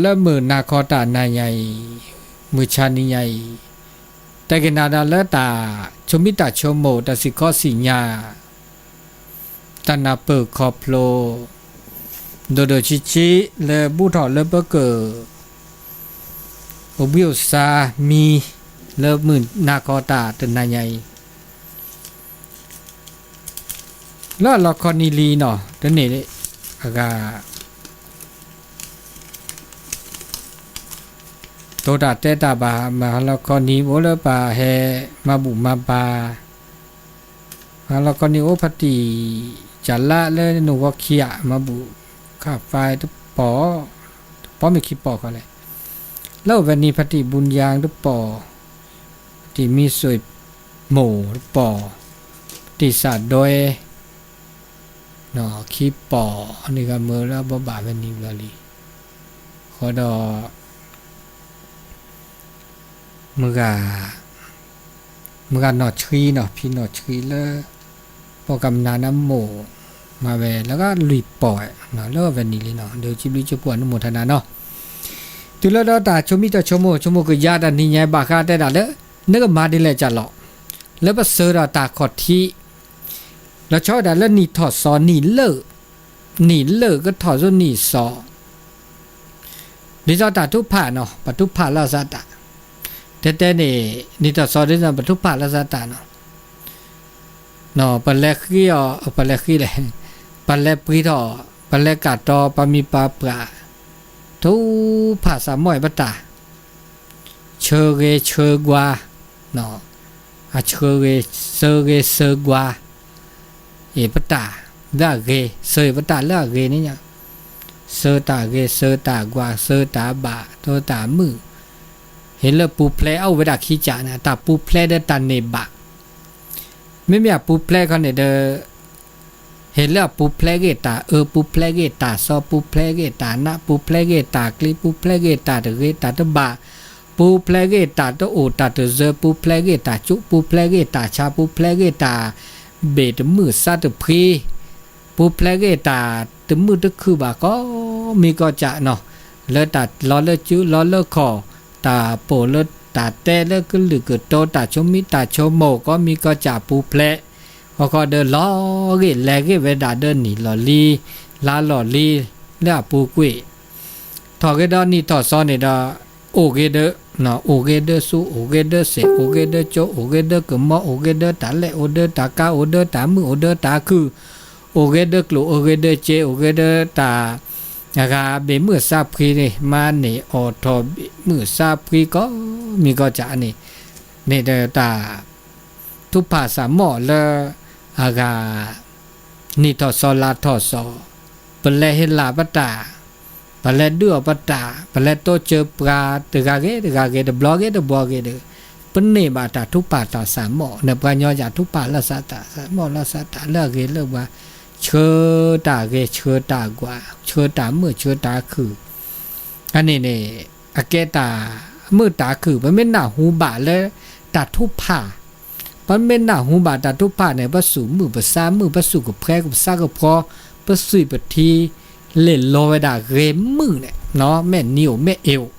လၢမုၢ်နၤခီတၢ်နၤညါအံၤ, မုၢ်ဆါနံၤညါအံၤ, တဲက့ၤနၤဒၣ်လၢတၢ်ဆိမိၣ်တၢ်ဆိကမိၣ် တၢ်စံၣ်ခီစံၣ်ညါ, တၢ်နၢ်ပၢၢ်ခီဖျိ ဒိၣ်ဒိၣ်ဆံးဆံးလၢဘူၣ်ထီၣ်လၢပကၢၢ် အိၣ်ဘှံးအိၣ်သါမံၤ လၢမုၢ်နၤခီတၢ်တနၤညါအံၤ, လၢအလီၢ်ခီနံၤလံနီၤ တန့ၢ်အဂၤ တိၤတၢ်တဲတၢ်ဘၣ် မဟါလီၢ်ခီနံၤအိၣ်လၢပှၤဟဲမၤဘူၣ်မၤဘါ, မဟါလီၢ်ခီနံၤအိၣ်ဖါတံၣ်ကၠၣ်လးလၢနဂီၤခံဂၤ မၤဘူၣ်ခးဖဲတပီၢ်, တပီၢ်မ့ၢ်ခံပီၢ်ဃီလဲၣ်, လၢအိၣ်ဝဲန့ၣ် ဖါတံၣ်ဘူၣ်ယါတပီၢ်, ဖါတံၣ်မံစိမိၢ်တပီၢ်, ဖါတံၣ်စၣ်ဒွဲ ခံပီၢ်န့ၣ် ဂၤမၢလၢအဘိးဘၣ်ဝဲန့ၣ်ဘျီလံ, ဃီဒီး မုၢ်ဂၤနီၢ်ဆှံနီၤ ဖံနီၢ်ဆှံလၢ ပှၤကမျၢၢ်နါမိၢ် မၤဝဲလၢဂၤလွံၢ်ပီၢ် လၢအဝဲန့ၣ်လံနီၤ ဒီးစံးဘျုးစံးဖှိၣ်အနုမော်တနာနီၤ, တုၤလၢဒီးတၢ်ဆိမိၣ်တၢ်ဆိကမိၣ် ဆိကမိၣ်ကယါတၢ်နံၤညါဘၣ်ဃးတဲဒၣ်လၢ နကမၤဒ်လဲၣ်ကၢ်လီၤ, လၢပစၢၤဒီးတၢ်ခီၣ်ထံး လီၤဆီဝဲဒၣ်လၢနံၣ်ထီၣ်စီၤနံၣ်လၢ နံၣ်လၢကထီၣ်စိနံၣ်စီၤ ဒ်သိးတၢ်ထုကဖၣ်နီၤ ပထုကဖၣ်လၢအစးတၢ်, တဲတဲန့ၣ် နံၣ်ထီၣ်စီၤဒ်သိးပထုကဖၣ်လၢအစးတၢ်နီၤ, ပလဲၤဃ့အီၤ ပလဲၤဃ့လဲၣ်, ပလဲၤပှ့ၤထီၣ် ပလဲၤကၢ်တီ ပှၤမံၤပှၤပှၢ် ထုကဖၣ်စးမီၢ်အံၤပတၢ် ဆၢဂ့ၤဆၢကွၢ်, အဆၢဂ့ၤ ဆၢဂ့ၤဆၢကွၢ် အံၤပတၢ် လၢအဂ့ၤ ဆၢအံၤပတၢ်လၢအဂ့ၤန့ၣ်ညါ, ဆၢတၢ်ဂ့ၤ ဆၢတၢ်ကွၢ် ဆၢတၢ်ဘၣ် ဆၢတၢ်မုာ်, ဟ့ၣ်လၢပူၤဖျဲး အအိၣ်ဝဲဒၣ်ခံကၢ်န့ၣ် တၢ်ပူၤဖျဲးဒီးတၢ်န့ၢ်ဘၣ်, မ့မ့ၢ်အပူၤဖျဲးခီန့ၣ်ဒီး ဟ့ၣ်လၢအပူၤဖျဲးဂ့ၤတၢ်အၢ ပူၤဖျဲးဂ့ၤတၢ်စီ ပူၤဖျဲးဂ့ၤတၢ်နး ပူၤဖျဲးဂ့ၤတၢ်ကျံ ပူၤဖျဲးဂ့ၤတၢ်တဂ့ၤတၢ်တဘၣ်, ပူၤဖျဲးဂ့ၤတၢ်တအိၣ်တၢ်တစၢၤ ပူၤဖျဲးဂ့ၤတၢ်ကၠိ ပူၤဖျဲးဂ့ၤတၢ်ဆါ ပူၤဖျဲးဂ့ၤတၢ်ဘ့ၣ်တမုာ်သးတဖှံ, ပူၤဖျဲးဂ့ၤတၢ်တမုာ်တခုၣ်ဘၣ်ကိးမံၤကိးကၢ်နီၤ, လၢတၢ်လီၤလၢစုလီၤလၢခီၣ်, တၢ်ပိာ်လၢတၢ်တဲလၢကလုာ်ကတိၤ တၢ်ဆိမိၣ်တၢ်ဆိကမိၣ် ကိးမံၤကိးကၢ်ပူၤဖျဲး ဃီဃီဒီးလီၤဂ့ၤလဲၤဂ့ၤဝဲဒၣ်ဒီးနံၣ်လီၢ်လံၤ လါလီၢ်လံၤ လၢအပူၤကွံာ်, ထီၣ်ဂ့ၤဒီးနံၣ်ထီၣ်စီၤန့ၣ်ဒီး အိၣ်ဂ့ၤဒီး အိၣ်ဂ့ၤဒီးဆူ အိၣ်ဂ့ၤဒီးစဲး အိၣ်ဂ့ၤဒီးကၠိ အိၣ်ဂ့ၤဒီးကမီ အိၣ်ဂ့ၤဒီးတၢ်လဲၣ် အိၣ်ဒီးတၢ်ကါ အိၣ်ဒီးတၢ်မုာ် အိၣ်ဒီးတၢ်ခုၣ်, အိၣ်ဂ့ၤဒီးကျိၣ် အိၣ်ဂ့ၤဒီးစ့ အိၣ်ဂ့ၤဒီးတၢ် အဂၤဘ့ၣ်မုာ်သးဖှံန့ၣ် မၤန့ၢ်အီၣ်ထီၣ်ဘ့ၣ်မုာ်သးဖှံကိးမံၤကိးကၢ်န့ၣ်, န့ၣ်ဒီးတၢ် ထုကဖၣ်စးမီၢ်လၢ အဂၤ နံၣ်ထီၣ်စီၤလါထီၣ်စီၤ, ပလဲၤဟ့ၣ်လၤပတၢ်, ပလဲၤဒုးအီၣ်ပတၢ်, ပလဲၤတိစၢၤပှၤတဂၤဂ့ၤတဂၤဂ့ၤ တဘျီဂ့ၤတဘျီဂ့ၤဒီး ပန့ၢ်ဘၣ်တၢ်ထုကဖၣ်တၢ်စးမီၢ် နပှၤကညီယၤထုကဖၣ်လၢစးတၢ် စးမီၢ်လၢစးတၢ်လၢအဂ့ၤလၢပှၤ ဆၢတၢ်ဂ့ၤ ဆၢတၢ်ကွၢ် ဆၢတၢ်မုာ် ဆၢတၢ်ခုၣ်, အန့ၣ်န့ၣ် အကဲတၢ်မုာ်တၢ်ခုၣ် ပမ့ၢ်နၢ်ဟူဘၣ်လၢတၢ်ထုကဖၣ် ပမ့ၢ်နၢ်ဟူဘၣ်တၢ်ထုကဖၣ်န့ၣ် ပစူၢ်မုာ်ပသးမုာ် ပစူၢ်ကဖှဲကစးကဖှီ ပသွံၣ်ပထံ လ့ၣ်လီၤဝဲဒၣ်ဂ့ၤမုာ်န့ၣ် မ့ၢ်နံၤအိၣ်မ့ၢ်အ့ၣ်အိၣ်,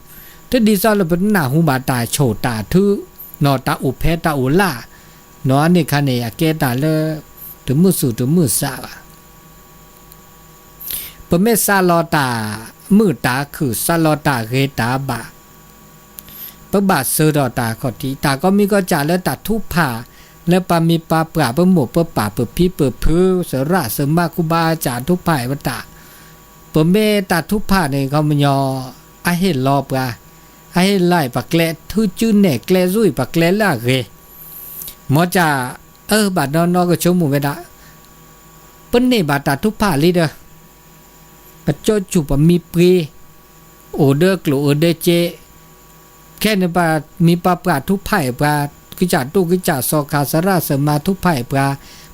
တဒ်သိးလၢပနၢ်ဟူဘၣ်တၢ်ဆိၣ်တၢ်ထု တၢ်အိၣ်ဖဲတၢ်အိၣ်လၢ် အန့ၣ်ခါန့ၣ် အကဲတၢ်လၢ တမုာ်သူၣ်တမုာ်သးဘၣ် ပမ့ၢ်စးလီၤတၢ်မုာ်တၢ်ခုၣ် စးလီၤတၢ်ဂ့ၤတၢ်ဘၣ် ပဘၣ်စၢၤထီၣ်တၢ်ခီၣ်ထံး တၢ်ကိးမံၤကိးကၢ်လၢတၢ်ထုကဖၣ် လၢပှၤမံၤပှၤပှၢ် ပမိၢ်ပပၢ် ပဖံပဖု သရၣ်သမါ ကူဘါစၢ်ထုကဖၣ်အံၤပတၢ်, ပမ့ၢ်တၢ်ထုကဖၣ်န့ၣ် ခီပညီ အဟ့ၣ်လီၤပှၤ, အဟ့ၣ်လီၤအံၤပကျဲ ထုကၠူနဲၣ်ကျဲ ဆူၣ်အံၤပကျဲလၢအဂ့ၤ, မ်ကၢ် အၢ ဘၣ်နီၢ်နီၢ်ကဆိကမိၣ်ဝဲဒၣ် ပန့ၢ်ဘၣ်တၢ်ထုကဖၣ်လံဒီး ပကၠိစူၣ်ပမံပှ့ၤ အိၣ်ဒီးကျိၣ်အိၣ်ဒီးစ့, ခဲန့ၣ်ပှၤမံၤပှၤပှၢ်ထုကဖၣ်အံၤပှၤ, ကစၢ်ဒိၣ်ကစၢ်စီၤခါ သရၣ်သမါထုကဖၣ်အံၤပှၤ,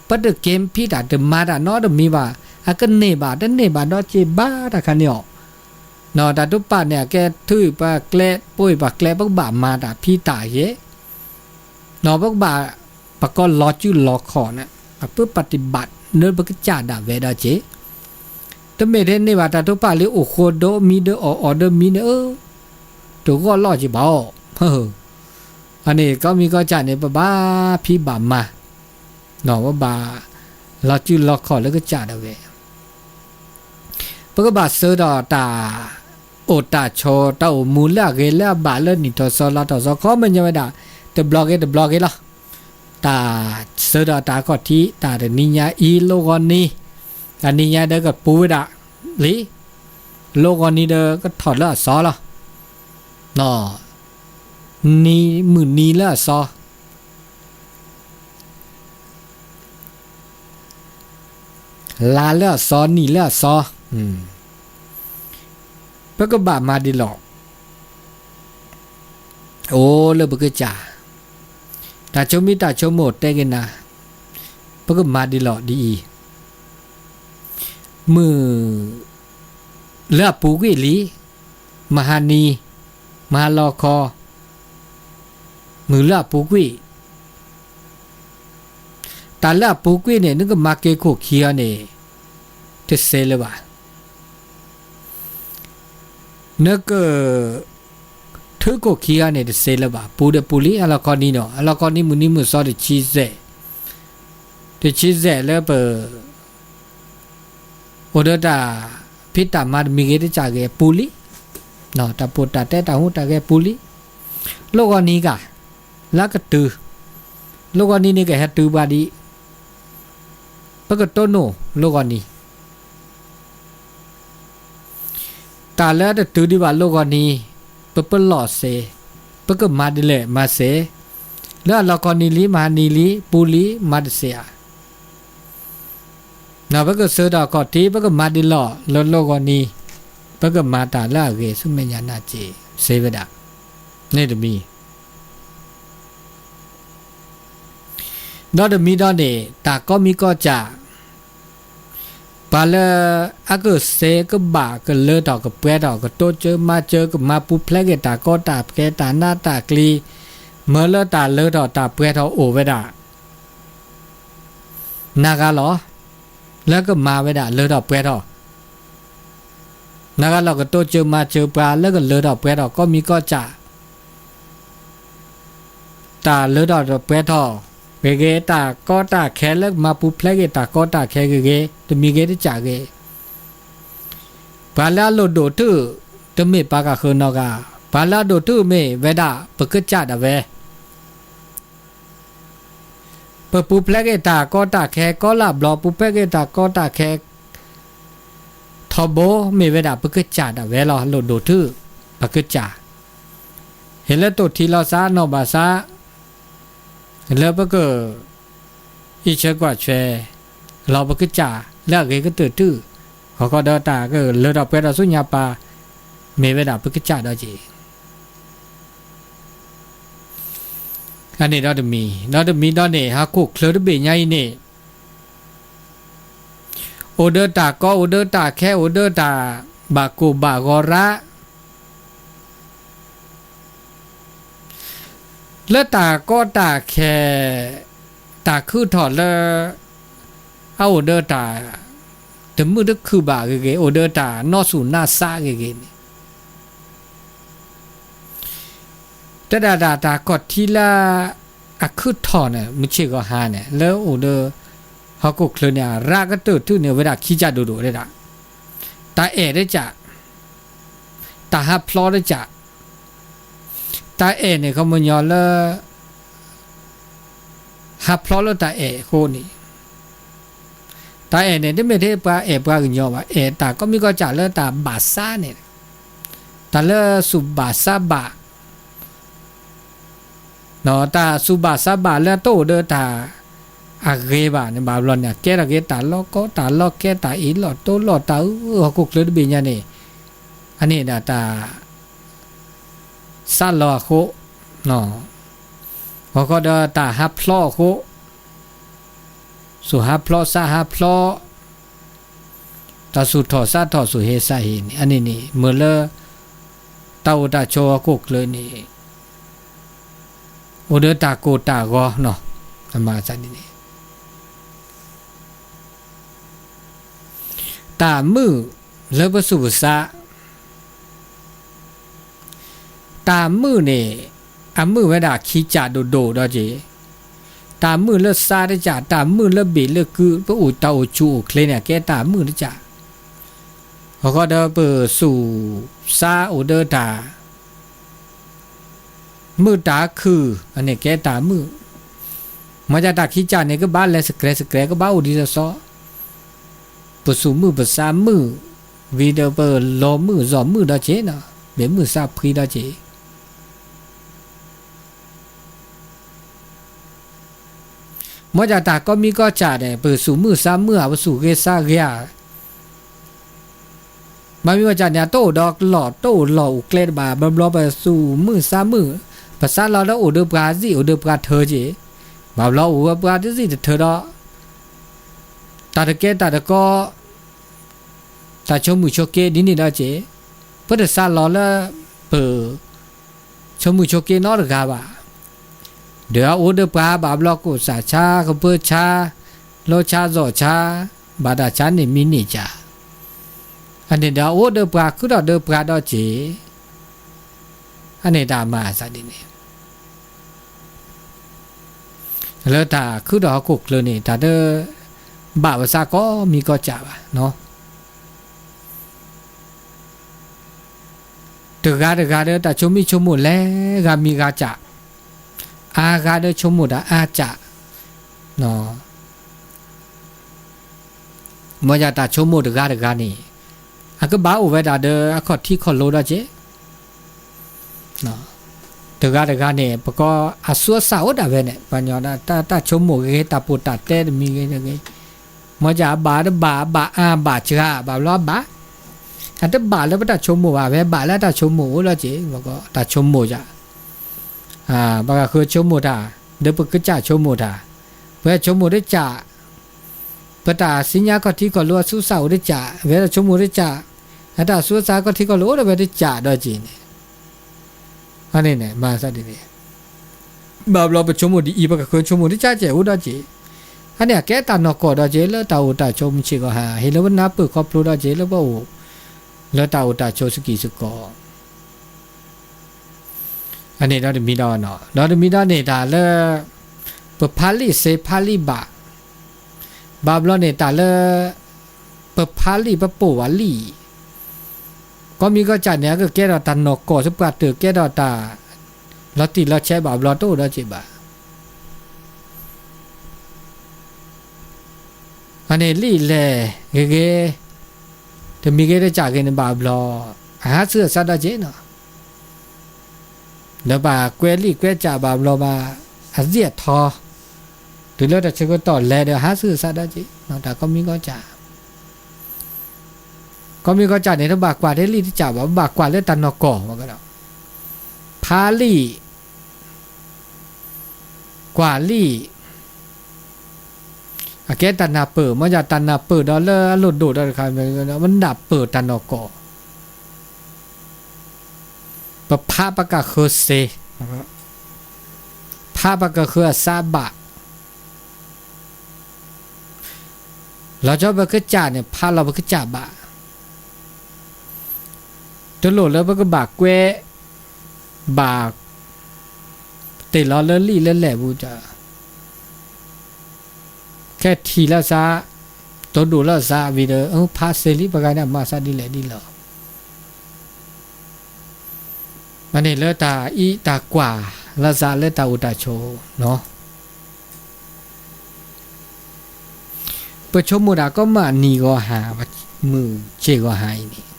ပတကဲဖံးတၢ်တမၤတၢ်နီတမံၤဘၣ်, အကန့ၢ်ဘၣ်တန့ၢ်ဘၣ်ဒီးစ့ဘၣ်တၢ်ခါန့ၣ်အီၤ, တၢ်ထုကဖၣ်န့ၣ် အကဲထုအံၤပကျဲ ပိအံၤပကျဲ ပကဘၣ်မၤတၢ်ဖံးတၢ်ယဲၢ် ပကဘၣ် ပကီလီၤစုလီၤခီၣ်န့ၣ် ပပၢပတံၢ်ဘၣ်လၢပကစၢ်ဒၣ်ဝဲဒီးက့ၤ, တၢ် တမ့ၢ်ထဲန့ၣ်ဘၣ် တၢ်တိာ်ပာ်လံ အိၣ်ဃိဒိၣ်မံဒီးအီၣ်အီၤဒီးမံန့ၣ်ဧၢ, တဂီၢ်လီၢ်က့ၤဘၣ်အီၤ, အန့ၣ် ကီမံၤကီၢ်စဲၣ်န့ၣ် ပဘၣ်ဖံးဘၣ်မၤ, ပဘၣ်လီၤစုလီၤခီၣ်လၢကစၢ်ဒၣ်ဝဲ, ပကဘၣ်ဆၢဒီးတၢ်အိၣ်တၢ်ဆိး တၢ်အိၣ်မူလၢအဂ့ၤလၢအဘၣ်လၢနံၣ်ထီၣ်သီလါထီၣ်သီ ခီပညီဝဲဒၣ် တဘျီဂ့ၤတဘျီဂ့ၤလီၤ. တၢ်ဆၢဒီးတၢ်ခီၣ်ထံး တၢ်တနံၤညါအံၤ လိၣ်ဂီၤနံၤ, တနံၤညါဒီးကပူၤဝဲဒၣ်လံ, လိၣ်ဂီၤနံၤဒီးကထီၣ်လၢအစီလီၤ. နံၤမုၢ်နံၤလၢအစီ လါလၢအစီ နံၣ်လၢအစီ, ပကဘၣ်မၤဒ်လဲၣ် အိၣ်လၢပကစၢ်, တၢ်ဆိမိၣ်တၢ်ဆိကမိၣ်တဲက့ၤနၤ, ပကမၤဒ်လဲၣ်ဒ်အံၤ, မုၢ်လၢအပူၤကွံာ်လံ, မဟါနံၤ, မဟါလီၤခီ, မုၢ်လၢအပူၤကွံာ် တၢ်လၢအပူၤကွံာ်န့ၣ် နကမၤက့ၤခိၣ်ခံဂၤန့ၣ် တစဲးလၢၤဘၣ်. နကထုးခိၣ်ခံဂၤန့ၣ် တစဲးလၢၤဘၣ်. ပူၤဒီးပူၤလံ အလီၢ်ခီနံၤနီၤ, အလီၢ်ခီနံၤမုၢ်နံၤမုၢ်သီတဆံစဲး, တဆံစဲးလၢပ အိၣ်ဒီးတၢ်ဖံးတၢ်မၤတမံၤဂ့ၤတစဲးဂ့ၤ ပူၤလံ, တၢ်ပိာ်တၢ်တဲတၢ်ဟူးတၢ်ဂဲၤပူၤလံ, လိၣ်ဂီၤနံၤဂၤ လၢကတုၤ, လိၣ်ဂီၤနံၤန့ၣ်ကဟဲတုၤပှၤဒ်အံၤ, ပကတိၢ်နီၣ်လိၣ်ဂီၤနံၤ တၢ်လၢတတုၤဒံးဘၣ်လိၣ်ဂီၤနံၤ, ပပလီၢ်စ့, ပကမၤဒ်လဲၣ်မၤစ့, လၢအလီၢ်ခီနံၤလံ မဟါနံၤလံ ပူၤလံ မၤတစ့ဧါ. ပကဆၢထီၣ်ခီၣ်ထံး ပကမၤဒ်လဲၣ်လၢလိၣ်ဂီၤနံၤ, ပကမၤတၢ်လၢအဂ့ၤဆူမဲာ်ညါနၢ်က့ၤ စ့ဝဲဒၣ်, န့ၣ်တမံၤ ဒီးတမံၤဒီးန့ၣ် တၢ်ကီမံၤကီၢ်စဲၣ်, ပှၤလၢအကစ့ကဘၣ်ကလၢထီၣ်ကပှဲၤထီၣ် ကတိစၢၤမၤစၢၤ ကမၤပူၤဖျဲးက့ၤတၢ်ကီတၢ်ခဲတၢ်နးတၢ်ကျံၤ, မၢလၢတၢ်လၢထီၣ်တၢ်ပှဲၤထီၣ်အိၣ်ဝဲဒၣ် နၤဂၤလီၤ. လၢကမၤဝဲဒၣ်လၢထီၣ်ပှဲၤထီၣ်, နၤဂၤလီၤကတိစၢၤမၤစၢၤပှၤလၢကလၢထီၣ်ပှဲၤထီၣ်ကီမံၤကီၢ်စဲၣ်, တၢ်လၢထီၣ်ပှဲၤထီၣ်ဂ့ၤဂ့ၤ တၢ်ကီတၢ်ခဲလၢကမၤပူၤဖျဲးက့ၤတၢ်ကီတၢ်ခဲဂ့ၤဂ့ၤ တမံၤဂ့ၤတစဲးဂ့ၤ, ပှၤလၢအလိၣ်ဒိၣ်တုာ် တမ့ၢ်ပှၤကဃၢၤနီတဂၤ, ပှၤလၢအဒိၣ်တုာ်မ့ၢ်ဝဲဒၣ်ပကစၢ်ဒၣ်ဝဲ ပပူၤဖျဲးက့ၤတၢ်ကီတၢ်ခဲ ကီလၢအဘျီ ပူၤဖျဲးက့ၤတၢ်ကီတၢ်ခဲ ထီဘိမ့ၢ်ဝဲဒၣ်ပကစၢ်ဒၣ်ဝဲလီၤ. လိၣ်ဒိၣ်တုာ် ပကစၢ်, ဟ့ၣ်လၢတိၢ်ထံလီၤသးနီၢ်ဘၣ်သး လၢပက အံးဆၢကွၢ်ဆၢ လီၤပကစၢ်လၢအဂ့ၤကတၢၢ်တုာ်, ဟီၣ်ခိၣ်ဒီးတၢ်ကလၢထီၣ်ပှဲၤထီၣ်ဆူညါပၤ မ့ၢ်ဝဲဒၣ်ပကစၢ်ဒီးက့ၤ အန့ၣ်ဒီးတမံၤ, ဒီးတမံၤဒီးန့ၣ် ဟီၣ်ခိၣ်ချၢတဘ့ၣ်ညါအံၤန့ၣ် အိၣ်ဒီးတၢ်ကီ အိၣ်ဒီးတၢ်ခဲ အိၣ်ဒီးတၢ်ဘၣ်ကိၢ်ဘၣ်ဂီၤရၣ် လၢတၢ်ကီတၢ်ခဲ တၢ်ခုၣ်ထီၣ်လၢ အအိၣ်ဒီးတၢ်တမုာ်တခုၣ်ဘၣ်ဂ့ၤဂ့ၤ အိၣ်ဒီးတၢ်နီၢ်ဆူၣ်နီၢ်ဆါဂ့ၤဂ့ၤန့ၣ် တဲဒၣ်တၢ် တၢ်ခီၣ်ထံးလၢ အခုၣ်ထီၣ်န့ၣ် မုၢ်ဆ့ၣ်ဂီၤဟါန့ၣ် လၢအိၣ်ဒီး ဟီၣ်ခိၣ်ချၢန့ၣ် အရၣ်ကတၢၢ်ထူၣ်န့ၣ် အိၣ်ဝဲဒၣ်ခံကၢ်ဒိၣ်ဒိၣ်ဝဲဒၣ်, တၢ်အဲၣ်တကၢ်, တၢ်ဟးဖျီတကၢ်, တၢ်အဲၣ်န့ၣ် ခီပညီလၢ ဟးဖျီလၢတၢ်အဲၣ်အဃိန့ၣ် တၢ်အဲၣ်န့ၣ် တမ့ၢ်ထဲပှၤအဲၣ်ပှၤကညီဘၣ်, အဲၣ်တၢ်ကိးမံၤကိးကၠၢ်လၢတၢ်ဘၣ်ဆါန့ၣ်, တၢ်လၢသူၣ်ဘၣ်ဆါဘၣ်, တၢ်သူၣ်ဘၣ်ဆါဘၣ်လၢတအိၣ်ဒီးတၢ်အဂ့ၤဘၣ်န့ၣ် ဘၣ်ဘျီန့ၣ် ကဲထီၣ်က့ၤတၢ်လီၤကီ တၢ်လီၤကဲ တၢ်အ့ၣ်လိာ်တိလိာ်တၢ်အု ဟီၣ်ခိၣ်ချၢတဘ့ၣ်ညါန့ၣ်, အန့ၣ်ဒၣ်တၢ် စးလီၤအဃိ, ဂီၤခီဒီးတၢ်ဟးဖျီအဃိ, သူၣ်ဟးဖျီစးဟးဖျီ, တၢ်သူၣ်ထီၣ်စးထီၣ်သူၣ်ဟ့သးဟ့န့ၣ် အန့ၣ်န့ၣ် မ့ၢ်လၢ တၢ်အိၣ်တၢ်ဆိးဟီၣ်ခိၣ်ချၢန့ၣ် အိၣ်ဒီးတၢ်ကိၢ်တၢ်ဂီၤနီၤ, အမၤသးဒ်န့ၣ် တၢ်မုာ်လၢပသူၣ်ပသး, တၢ်မုာ်န့ၣ် အမုာ်ဝဲဒၣ်ခံကၢ်ဒိၣ်ဒိၣ်ဒီးက့ၤ, တၢ်မုာ်လၢသးတကၢ်, တၢ်မုာ်လၢဘ့ၣ်လၢကု, ပအိၣ်တၢ်အိၣ်ဆူၣ်အိၣ်ချ့န့ၣ် အကဲတၢ်မုာ်တကၢ်. အဃိဒီးပသူၣ်သးအိၣ်ဒီးတၢ် မုာ်တၢ်ခုၣ်န့ၣ်ကဲတၢ်မုာ်, မ့ၢ်ဒ်တၢ်ခံကၢ်န့ၣ် ကဘၣ်လဲၤစဲးစဲး ကဘၣ်အိၣ်ဒ်သိးသိး, ပသူၣ်မုာ်ပသးမုာ်, ဝံၤဒီးပလီၤမုာ်စီၤမုာ်ဒီးက့ၤနီၤ, ဘ့ၣ်မုာ်သးဖှံဒီးက့ၤ မ့ၢ်ဒ်တၢ်ကီမံၤကီၢ်ကၢ်န့ၣ် ပသူၣ်မုာ်သးမုာ်ဧါ, ပသူၣ်ဂ့ၤသးဂ့ၤဧါ, မ့ၢ်မံၤကီၢ်ကၢ်န့ၣ် အတအိၣ်ဒီးလီၢ် တအိၣ်လီၢ်အိၣ်ကျဲတဘၣ်, ဘျီဘျီပသူၣ်မုာ်သးမုာ်, ပသးလီၤဒီးအိၣ်ဒီးပှၤသ့ၣ် အိၣ်ဒီးပှၤထၢက့ၤ, ဘၣ်ဘျီအိၣ်ဝဲပှၤတသ့ၣ်တထၢဒီး တၢ်တကဲတၢ်တကီ တၢ်ဆိမုၣ်ဆိက့ဒ်န့ၣ်ဒီးက့ၤ, ပတသးလီၤလၢ ပ ဆိမုၣ်ဆိက့နီတဂၤဘၣ်, ဒီးအအိၣ်ဒီးပှၤဘၣ်ဘျီကိၣ်စၢ်ဆါ ကပၢဆါ လိဆါစီၣ်ဆါ ဘၣ်တၢ်ဆါန့ၣ်မံၤန့ၣ်ကၢ်, အန့ၣ်ဒီးအအိၣ်ဒီးပှၤ ခုထီၣ်ဒီးပှၤဒီးက့ၤ, အန့ၣ်တၢ်မၤအသးဒ်န့ၣ် လၢတၢ်ခုထီၣ်ဟီၣ်ခိၣ်ချၢန့ၣ် တၢ်တ ဘၣ်ပသးကီမံၤကီၢ်ကၢ်ဘၣ်. တဂၤတဂၤဒီးတၢ်ဆိမံၤဆိကမိၣ်လဲၤဂၤမံၤဂၤကၢ်, အါဂၤဒီးဆိကမိၣ်တၢ်အါကၢ်, မ့ၢ်ဒ်တၢ်ဆိကမိၣ်တဂၤတဂၤန့ၣ် အကဘၣ်အိၣ်ဝဲဒၣ်ဒီးအခီၣ်ထံးခီၣ်လိဒီးက့ၤ တဂၤတဂၤန့ၣ် ပကိးအသူအသၣ်အိၣ်ဒၣ်ဝဲန့ၣ် ပှၤကညီတၢ်ဆိကမိၣ်ဂ့ၤ တၢ်ပီးတၢ်တဲတမံၤဂ့ၤတဂ့ၤ, မ့ၢ်ဒ်အဘၣ်တဘၣ် အဘၣ်အၢဘၣ်စှၤ ဘၣ်ဘျီဘၣ်, အတဘၣ်လၢပတၢ်ဆိကမိၣ်ဘၣ် ဝဲဘၣ်လၢတၢ်ဆိကမိၣ်အိၣ်လီၤက့ၤ ပကိးတၢ်ဆိကမိၣ်ယၤ, ပှၤကဃၢၤဆိကမိၣ်တၢ် ဒီးပကစၢ်ဆိကမိၣ်တၢ်, ပဆိကမိၣ်တကၢ် ပတၢ်သ့ၣ်ညါခီၣ်ထံးခီၣ်လိအသူအသၣ်အိၣ်တကၢ် ဝဲဒၣ်ဆိကမိၣ်တကၢ်, အတၢ်သူအသၣ်ခီၣ်ထံးခီၣ်လိအိၣ်ဒီးဝဲတကၢ်ဒီးက့ၤန့ၣ်, အန့ၣ်န့ၣ် မၤသးဒ်န့ၣ်, ဘၣ်ဘျီပဆိကမိၣ်ဒ်အံၤ ပကဃၢၤဆိကမိၣ်တကၢ်ကဲအိၣ်ဒီးက့ၤ, အန့ၣ်အကဲတၢ်နီၢ်ကီၢ်ဒီးက့ၤ လၢတၢ်အိၣ်တၢ်ဆိးမုၢ်ဆ့ၣ်ဂီၤဟါ ဟ့ၣ်လၢပနၢ်ပၢၢ်ခီဖျိဒီးက့ၤ လၢပအိၣ် လၢတၢ်အိၣ်တၢ်ဆိးစကံးစကီး အန့ၣ်ဒီးတမံၤဒီးနီၤ ဒီးတမံၤဒီးန့ၣ် တၢ်လၢ ပဖးလံာ်စ့ဖးလံာ်ဘၣ်, ဘၣ်ဘျီန့ၣ် တၢ်လၢ ပဖးလံာ်ပပိာ်ဝဲလံာ်, ကီမံၤကီၢ်ကၢ်န့ၣ် အကကဲထီၣ်တၢ်နီၢ်ကီၢ်သပှၢ်တၢၢ် ကဲထီၣ်တၢ် လီၤတံၢ်လီၤဆဲးဘၣ်ဘျီတအိၣ်ဒီးက့ၤဘၣ် အန့ၣ်လံာ်လဲၢ်ဂ့ၤဂ့ၤ, တမံၤဂ့ၤတကၢ်ဂ့ၤန့ၣ်ဘၣ်ဘျီ, အဟးဆူအသးဒီးက့ၤနီၤ, ဒီးဘၣ်ကွဲးလံာ်ကွဲးကၢ်ဘၣ်ဘျီဘၣ်, အသ့ၣ်အထီ, တုၤလၢတၢ်ဆၢကတီၢ်လဲၤဒီးဟးဆူအသးဒီးက့ၤ, တၢ်ကီမံၤကီၢ်ကၢ် ကီမံၤကီၢ်ကၢ်န့ၣ် တဘၣ်ကွၢ်ထဲလံာ်တကၢ်ဘၣ်, ဘၣ်ကွၢ်လၢတၢ်နီၢ်ကီၢ်ဘၣ်ကဒီး, ဖးလံာ် ကွၢ်လံာ်, အကဲတၢ်နၢ်ပၢၢ် မ့ၢ်ဒ်တၢ်နၢ်ပၢၢ်ဒီးလၢအလိၣ်ဒိၣ်ဒီးတခါ မ့ၢ်နၢ်ပၢၢ်တၢ်နီၢ်ကီၢ်, ပဖးပကဃၢၤစ့, ဖးပကဃၢၤအသးဘၣ်, လီၤဆီပကစၢ်န့ၣ် ဖးလီၤပကစၢ်ဘၣ် တလိၣ်လၢပကဘၣ်ကွဲး, ဘၣ်တ့ၢ်လီၤလၢလံာ်လၢလဲၢ်ပူၤဒီး, ခဲထံၣ်လၢသး, တိၢ်ဒိၣ်လၢသးဝံၤဒီး ဖးစ့လံ ပှၤဂၤန့ၣ်မၤသးဒ်လဲၣ်ဒ်လဲၣ် မ့ၢ်န့ၣ်လၢတၢ်အံးတၢ်ကွၢ်လၢသးလၢတၢ်အိၣ်တၢ်ဆိးနီၤ ပဆိကမိၣ်တၢ်ကီမးနံၤဂီၤဟါ, မုၢ်ဆ့ၣ်ဂီၤဟါအံၤန့ၣ်,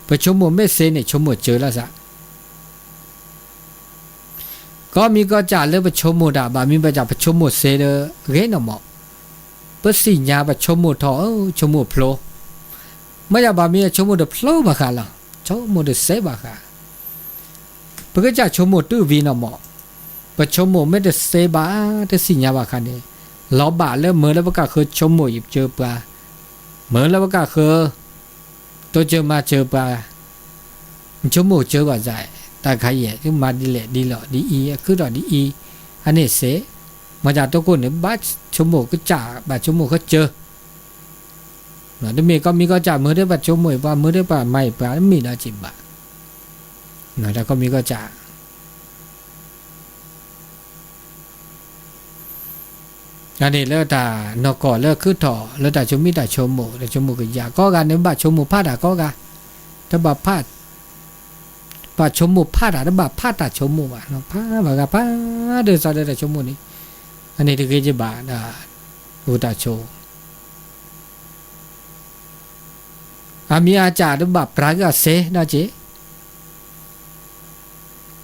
ပဆိကမိၣ်မ့ၢ်စ့န့ၣ် ဆိကမိၣ်စၢၤလၢသး, ကီမံၤကီၢ်စၢ်လၢပဆိကမိၣ်တၢ် ဘၣ်မံၤဘၣ်စၢ် ပဆိကမိၣ်စ့ဒီး ဂ့ၤနီၢ်မး, ပသ့ၣ်ညါပဆိကမိၣ်ထီၣ် ဆိကမိၣ်ဖျိ, မ့ၢ်ယၤဘၣ်မံၤအဆိကမိၣ်တဖျိဘၣ်ဃးလီၤ, ဆိကမိၣ်တစ့ဘၣ်ဃး ပကစၢ်ဆိကမိၣ်တုၤဝံၤနီၢ်မး, ပဆိကမိၣ်မ့ၢ်တစ့ဘၣ် တသ့ၣ်ညါဘၣ်ဃးန့ၣ်, လီၤဘၣ်လၢမၢလၢပကဃၢၤဆိကမိၣ်အံၤစၢၤပှၤ, မၢလၢပကဃၢၤ တိစၢၤမၤစၢၤပှၤ, ဆိကမိၣ်စၢၤဘၣ်သး, တၢ်ခါအံၤ မၤဒ်လဲၣ်ဒ်လဲၣ်ဒ်အံၤ အခုထီၣ်ဒ်အံၤ, အန့ၣ်စ့, မ့ၢ်ယၤတကိၣ်န့ၣ် ဘၣ်ဆိကမိၣ်ကစၢ် ဘၣ်ဆိကမိၣ်ဃၢစၢၤ တမ့ၢ်ကီၢ်မံၤကီၢ်စဲၣ်မၢဒၣ်ပှၤဆိကမိၣ်အံၤပှၤ မၢဒၣ်ပှၤမၤအံၤပှၤ တမ့ၢ်ဒီးက့ၤဘၣ်, တၢ်ကီၢ်မံၤကီၢ်စဲၣ် အန့ၣ်လၢတၢ်နီၢ်ကီၢ်လၢခုၣ်ထီၣ်လၢတၢ်ဆိမိၣ်တၢ်ဆိကမိၣ် တၢ်ဆိကမိၣ်ကယၤကိးဂၤန့ၣ် ဘၣ်ဆိကမိၣ်ဖးတၢ်ကိးဂၤ, တဘၣ်ဖး ဘၣ်ဆိကမိၣ်ဖးတၢ် တဘၣ်ဖးတၢ်ဆိကမိၣ်ဘၣ်, ဖးဘၣ်ဂၤဖးဒ်သိးဒီးတၢ်ဆိကမိၣ်န့ၣ်, အန့ၣ်တဂ့ၤက့ၤဘၣ်ဒီး အိၣ်တၢ်ဆိ အမံၤအစၢ်တဘၣ်ပြးက့ၤအီၤစ့ဒီးက့ၤ,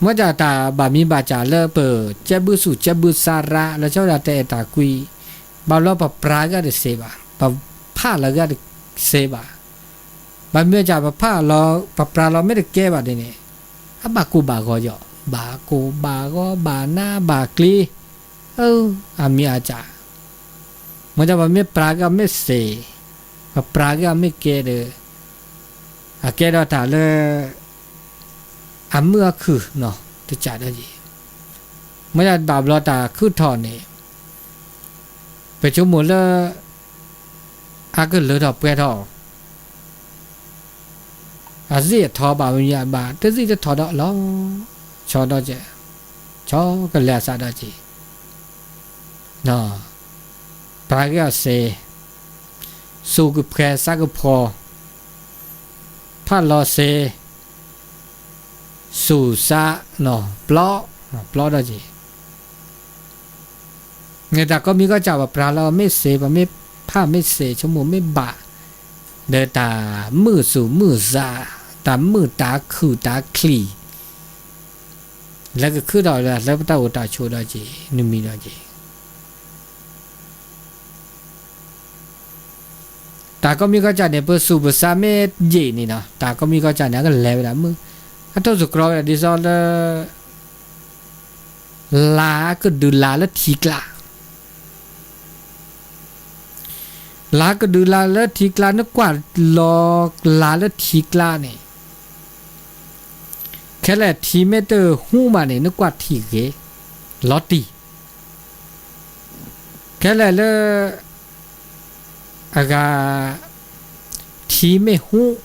မ့ၢ်တၢ်ဘၣ်မံၤဘၣ်စၢ်လၢပကဲဘုစူၣ်ကဲဘုစါရး လၢဆၢဝဲဒၣ်တအဲၣ်တၢ်ကွံ, ဘၣ်ဘျီပပြးက့ၤတစ့ဘၣ်, ပဖးလီၤက့ၤတစ့ဘၣ်, ဘၣ်မ့ၢ်စၢ်ပဖးလီၤ ပပြးလီၤမ့ၢ်တကဲဘၣ်ဒ်န့ၣ်, အဘၣ်ကိၢ်ဘၣ်ဂီၤယီၤ ဘၣ်ကိၢ်ဘၣ်ဂီၤဘၣ်နးဘၣ်ကျံၤ, အမံၤအစၢ် မ့ၢ်ပမ့ၢ်ပြးက့ၤအီၤမ့ၢ်စ့, ပပြးက့ၤအီၤမ့ၢ်ကဲဒီး, အကဲဒီးတၢ်လၢ အမုာ်အခုၣ်နီၤ တစၢ်ဒီးက့ၤ, မ့ၢ်ဒၣ်ဘၣ်ဘျီတၢ်ခုၣ်ထီၣ်န့ၣ်, ပဆိကမိၣ်လၢ အကလုၢ်ထီၣ်ပှဲၤထီၣ် အစ့ၣ်အထီဘၣ်မ့ၢ်ဘၣ် တစ့ၣ်တထီၣ်ဒီးလီၤ, ဆီဒီးကဲ, ဆီကလဲၤအသးဒီးက့ၤ, ပြးက့ၤအီၤစ့, စူၢ်ကဖှဲးစးကဖီ, ဖးလီၤစ့, စူၢ်စး, ပျီ, ပျီဒီးက့ၤ တၢ်ကီၢ်မံၤကီၢ်စဲၣ် ပပြးလီၤမ့ၢ်စ့ ပမ့ၢ်ဖးမ့ၢ်စ့ ဆိကမိၣ်မ့ၢ်ဘၣ်, ဒီးတၢ်မုာ်သူၣ်မုာ်သး, တၢ်မုာ်တၢ်ခုၣ်တၢ်ချံၣ်, လၢကခုၣ်ထီၣ်လၢပတၢ်အိၣ်တၢ်ဆိးဒီးက့ၤ နမံၤဒီးက့ၤ တၢ်ကီၢ်မံၤကီၢ်စဲၣ်န့ၣ် ပစူၢ်ပစါမ့ၢ်ယံာ်န့ၣ်နီၤ တၢ်ကီၢ်မံၤကီၢ်စဲၣ်န့ၣ် အကလဲၤဝဲဒၣ်မုၢ်, အတိၢ်သတြီဝဲဒၣ်ဒ်သိးလၢ လါကဒုးလါလၢထံကျါ, လါကဒုးလါလၢထံကျါ နကွၢ်လီၤလါလၢထံကျါန့ၣ်, ခဲလၢာ်ထံမ့ၢ်တဟူးဘၣ်န့ၣ် နကွၢ်ထံဂ့ၤ, လီၤတံၢ် ခဲလၢာ်လၢ အဂၤ ထံမ့ၢ်ဟူး,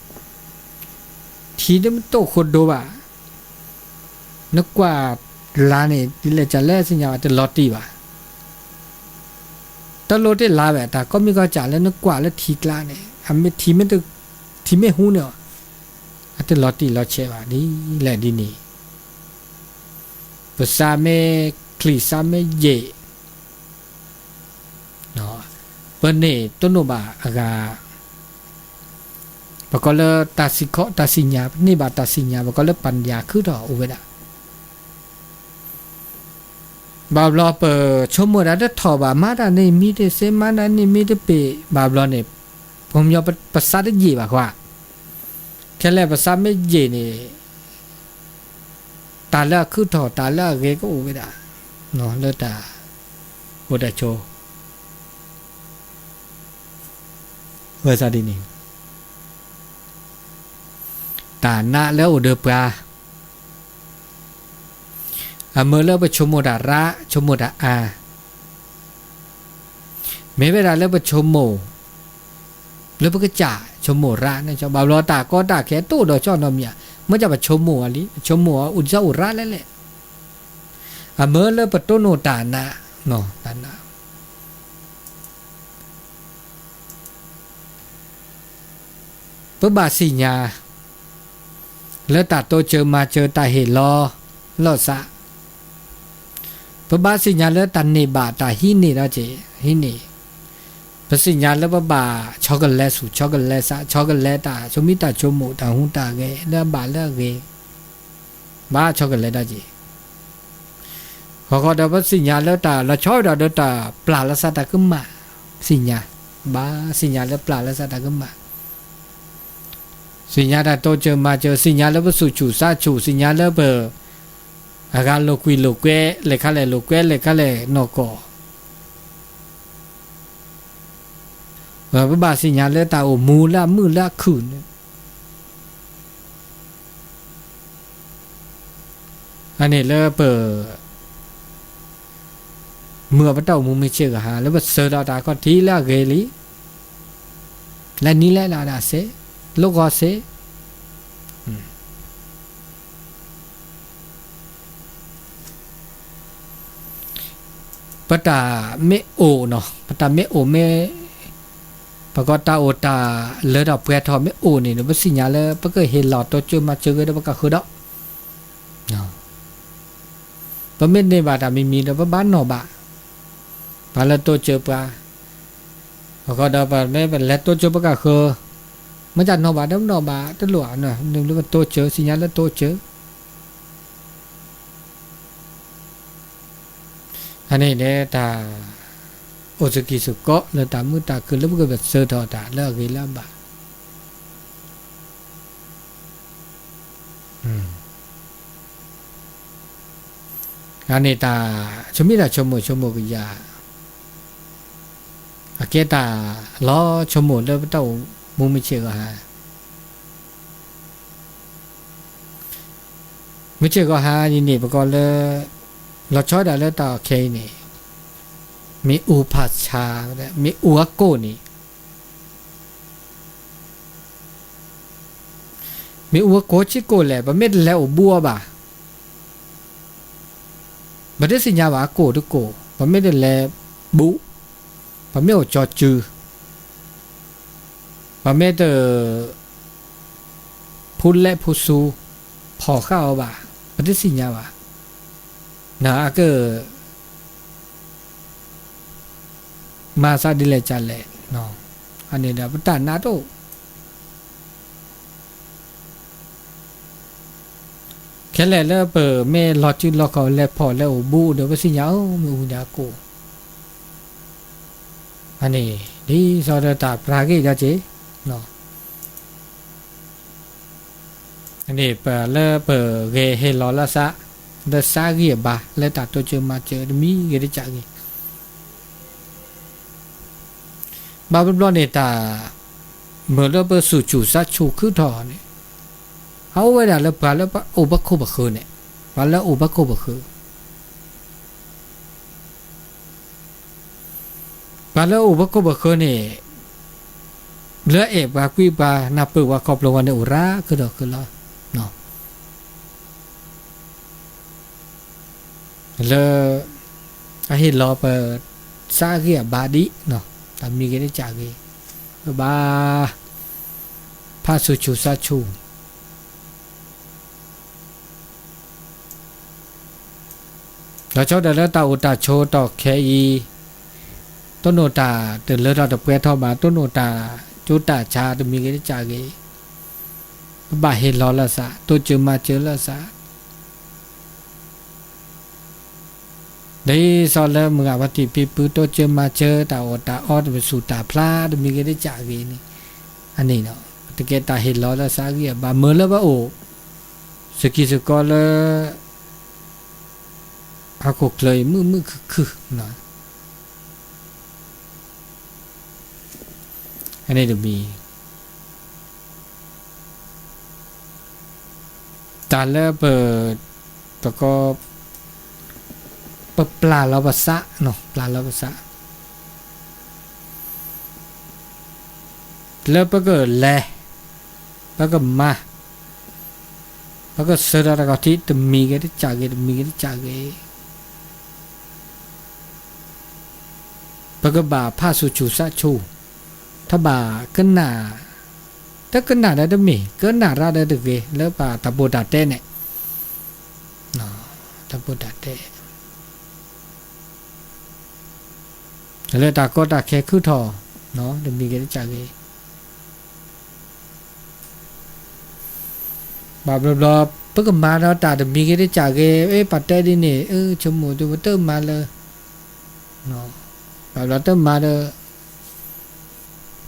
ထံတမ့ၢ်တအိၣ်ဃိဒိဘၣ်, နကွၢ်လါန့ၣ် ဒ်လဲၣ်ကလဲၣ်သ့ၣ်ညါဘၣ် တလီၤတံၢ်ဘၣ်. တလိၣ်တ့ၢ်လါဝဲ တၢ်ကီၢ်မံၤကီၢ်စဲၣ်လၢနကွၢ်လၢထံကျါန့ၣ် အမ့ၢ်ထံမ့ၢ်တ, ထံမ့ၢ်ဟူးန့ၣ်အီၤ အတလီၤတံၢ်လီၤဆဲးဘၣ် ဒ်လဲၣ်ဒ်န့ၣ် ပစးမ့ၢ်ချံၣ်စးမ့ၢ်ယဲၢ် ပန့ၢ်တနိၣ်ဘၣ်အဂၤ ပကိးလၢတၢ်စံၣ်ခီၣ်တၢ်စံၣ်ညါ ပန့ၢ်ဘၣ်တၢ်စံၣ်ညါ ပကိးလၢပညၣ်ခုၣ်ထီၣ်အိၣ်ဝဲဒၣ် ဘၣ်ဘျီပဆိကမိၣ်ဒၣ်တထီၣ်ဘၣ် မၤတၢ်န့ၣ်မံတသ့ မၤတၢ်န့ၣ်မံတပ့ၤ ဘၣ်ဘျီန့ၣ် ပှၤကညီပစးတယံာ်ဘၣ်ဃီ ခဲလၢာ်ပစးမ့ၢ်ယံာ်န့ၣ် တၢ်လၢအခုၣ်ထီၣ် တၢ်လၢအဂ့ၤကအိၣ်ဝဲဒၣ် လၢတၢ်အိၣ်တၢ်ဆိး ဝဲစးဒ်န့ၣ် တၢ်နးလၢအိၣ်ဒီးပှၤ အမၢလၢပဆိကမိၣ်တၢ်ရး ဆိကမိၣ်တၢ်အါ မ့ၢ်ဝဲဒၣ်လၢပဆိကမိၣ် လၢပကစၢ်ဆိကမိၣ်ရးန့ၣ် ဘၣ်ဘျီတၢ်ကီတၢ်ခဲတအိၣ်ဒီးကၠီၣ်နီတမံၤဧါ မ့ၢ်ပဆိကမိၣ်အီၤလံ ပဆိကမိၣ်အီၤအိၣ်ဒ်သိးအိၣ်ရးလဲၣ်လဲၣ် အမၢလၢပတိၢ်နီၣ်တၢ်နး တၢ်နး ပဘၣ်သ့ၣ်ညါ လၢတၢ်တိစၢၤမၤစၢၤတၢ်ဟ့ၣ်လီၤလီၢ်သး ပဘၣ်သ့ၣ်ညါလၢတၢ်န့ၢ်ဘၣ်တၢ်ဟံးန့ၢ်ဒီးက့ၤ ဟံးန့ၢ် ပသ့ၣ်ညါလၢပဘၣ်ဆီကလဲၤဆူၣ် ဆီကလဲၤသး ဆီကလဲၤတၢ်ဆိမိၣ်တၢ်ဆိကမိၣ်တၢ်ဟူးတၢ်ဂဲၤ လၢအဘၣ်လၢအဂ့ၤ ဘၣ်ဆီကလဲၤဒီးက့ၤ ဃီဃီဒီးပသ့ၣ်ညါလၢတၢ်လီၤဆီဝဲဒၣ်ဒီးတၢ်ပျၢ်လီၤသးတၢ်ကမၣ် သ့ၣ်ညါ ဘၣ်သ့ၣ်ညါလၢပျၢ်လီၤသးတၢ်ကမၣ် သ့ၣ်ညါတၢ်တိစၢၤမၤစၢၤ သ့ၣ်ညါလၢပသူၣ်ဆူၣ်သးဆူၣ် သ့ၣ်ညါလၢပ အဂၤလိာ်ကွံလိာ်ကွဲ လဲၤခါလဲၣ်လိာ်ကွဲ လဲၤခါလဲၣ်နီၢ်ကီၢ် ပဘၣ်သ့ၣ်ညါလၢတၢ်အိၣ်မူလၢအမုာ်လၢအခုၣ်န့ၣ် အန့ၣ်လၢပ မုာ်အပတၢ်အိၣ်မူမ့ၢ်ဆ့ၣ်ဂ့ၤဟါ လၢပစၢၤဒီးတၢ်ခီၣ်ထံးလၢအဂ့ၤလံ, လဲၤနံၤလဲၤလၢ်ဒၣ်စ့ၢ်, လိၣ်ဂီၤစ့ၢ်. ပတၢ်မ့ၢ်အိၣ်နီၤ, ပတၢ်မ့ၢ်အိၣ်မ့ၢ်, ပကီတၢ်အိၣ်တၢ်လၢထီၣ်ပှဲၤထီၣ်မ့ၢ်အိၣ်န့ၣ်ဒီး ပသ့ၣ်ညါလၢ ပကဟ့ၣ်လီၤတိစၢၤမၤစၢၤဂ့ၤဒီးပကဃၢၤဒီး ပမ့ၢ်န့ၢ်ဘၣ်တၢ်မံၤမံၤဒီး ပဘၣ်နီၣ်ဘၣ်, ပှၤလၢတိစၢၤပှၤ, အဃိဒီးပမ့ၢ်ပလဲၤတိစၢၤပကဃၢၤ, မ့ၢ်တၢ်နီၣ်ဘၣ်ဒီးပနီၣ်ဘၣ်တလိၣ်ဧါ, လၢပတိစၢၤ သ့ၣ်ညါလၢတိစၢၤ အန့ၣ်န့ၣ် တၢ်အိၣ်စကံၢ်စကီလၢတၢ်မုာ်တၢ်ခုၣ်လၢပကပစၢထီၣ်တၢ်လၢအဂ့ၤလၢအဘၣ်. အန့ၣ်တၢ်ဆိမိၣ်တၢ်ဆိကမိၣ်ဆိကမိၣ်ကယၤ, အကဲတၢ်လီၤဆိကမိၣ်လၢပတၢ်အိၣ်မူမုၢ်ဆ့ၣ်ဂီၤဟါ မုၢ်ဆ့ၣ်ဂီၤဟါအံၤန့ၣ် ပကိးလၢ လီၤဆီဒၣ်လၢတၢ်အီၣ်ခဲအံၤန့ၣ် မ့ၣ်အူဖးဆါ, မ့ၣ်အူအကိၣ်န့ၣ် မ့ၣ်အူအကိၣ်ဆံးကိၣ်လဲၣ်, ပမ့ၢ်တလဲၤအိၣ်ဘူးအီၤဘၣ် ပတသ့ၣ်ညါဘၣ်အကိၣ်တကိၣ်, ပမ့ၢ်တလဲၤဘူး, ပမ့ၢ်အိၣ်ကၠီစု, ပမ့ၢ်တ ဖိလဲၣ်ဖိဆူ ဖီၣ်ဃာ်အီၤဘၣ်, ပတသ့ၣ်ညါဘၣ်, နအက မၤသးဒ်လဲၣ်ကလဲၣ်, အန့ၣ်ဒီးပတၢ်နးတအိၣ် ခဲလၢာ်လၢပမ့ၢ်လီၤစုလီၤခီၣ်လဲၤဖီၣ်လဲၤအိၣ်ဘူးဒီး ပသ့ၣ်ညါအိၣ်မ့ၣ်အူဒီးအကိၣ်, အန့ၣ် ဒ်သိးဒီးတၢ်ပြၢ်ဂ့ၢ်ဒီးက့ၤ န့ၣ် ပလၢပဂဲၤဟ့ၣ်လီၤလၢသး လၢသးဂံၢ်အဘါ လၢတၢ်တိစၢၤမၤစၢၤတမံၤဂ့ၤတကးဂ့ၤ, ဘၣ်ဘျီဘျီန့ၣ် တၢ်မုာ်လၢပသူၣ်ဆူၣ်သးဆူၣ်ခုထီၣ်န့ၣ် အအိၣ်ဝဲဒၣ်လၢပှၤလၢပအိၣ်ပခိၣ်ပဃၢၤန့ၣ်, ပှၤလၢအိၣ်ပခိၣ်ပဃၢၤ ပှၤလၢအိၣ်ပခိၣ်ပဃၢၤန့ၣ် လၢအအဲၣ်ပှၤကွံပှၤနၢ်ပၢၢ်ပှၤခီဖျိပှၤန့ၣ် အိၣ်ရၤကဒီးကလီၤ လၢ အဟ့ၣ်လီၤပသးဂံၢ်အဘါဒ် တၢ်မံၤဂ့ၤတကးဂ့ၤ, ပဘၣ် ဖးဆူၣ်ဆူၣ်သးဆူၣ် လီၤဆီဒၣ်လၢတၢ်အိၣ်တၢ်ဆိးတီၢ်ခဲအံၤ, တိၢ်နီၣ်တၢ်တလၢထီၣ်တပှဲၤထီၣ်ဘၣ်, တိၢ်နီၣ်တၢ်ကၠိတၢ်ဆါတမံၤဂ့ၤတကးဂ့ၤ, ပဘၣ်ဟ့ၣ်လီၤလၢသး, တိစၢၤမၤစၢၤလၢသး ဒ်သိးလၢမုၢ်ဂၤပှၤတံၢ်ဖံဖုတိစၢၤမၤစၢၤ တၢ်အီၣ်တၢ်အီတပသူၣ်တၢ်ဖျါတမံၤဂ့ၤတကးဂ့ၤန့ၣ်, အန့ၣ်ဒီး တကဲတၢ်ဟ့ၣ်လီၤလၢသးဂံၢ်အဘါ မုာ်လၢပအိၣ် စကံစကီလၢ ဟီၣ်ခိၣ်ချၢအံၤ မုာ်မုာ်ခုၣ်ခုၣ် အန့ၣ်တမံၤ တၢ်လၢပ ပက ပပျၢ်လီၤပသး, ပျၢ်လီၤပသး လၢပကလဲၤ ပကမၤ ပကဆၢထီၣ်တၢ်ခီၣ်ထံး တမံၤဂ့ၤတကးဂ့ၤ တမံၤဂ့ၤတကးဂ့ၤ ပကဘၣ်ဖးဆူၣ်ဆူၣ်သးဆူၣ်, တဘၣ်ကနၣ်, တကနၣ်ဒီးတမ့ၢ်, ကနၣ်ရၣ်ဒီးတဂ့ၤ လၢပတၢ်ပီးတၢ်တဲန့ၣ်, တၢ်ပီးတၢ်တဲ လၢတၢ်ကီတၢ်ခဲခုထီၣ်, တမံၤဂ့ၤတကးဂ့ၤ ဘၣ်ဘျီဘျီ ပကမၤဒီးတၢ်တမံၤဂ့ၤတကးဂ့ၤ, အ့ ပတဲဒ်န့ၣ် အၢ ဆိကမိၣ် ပတမၤလၢ ဘၣ်ဘျီတမၤဒီး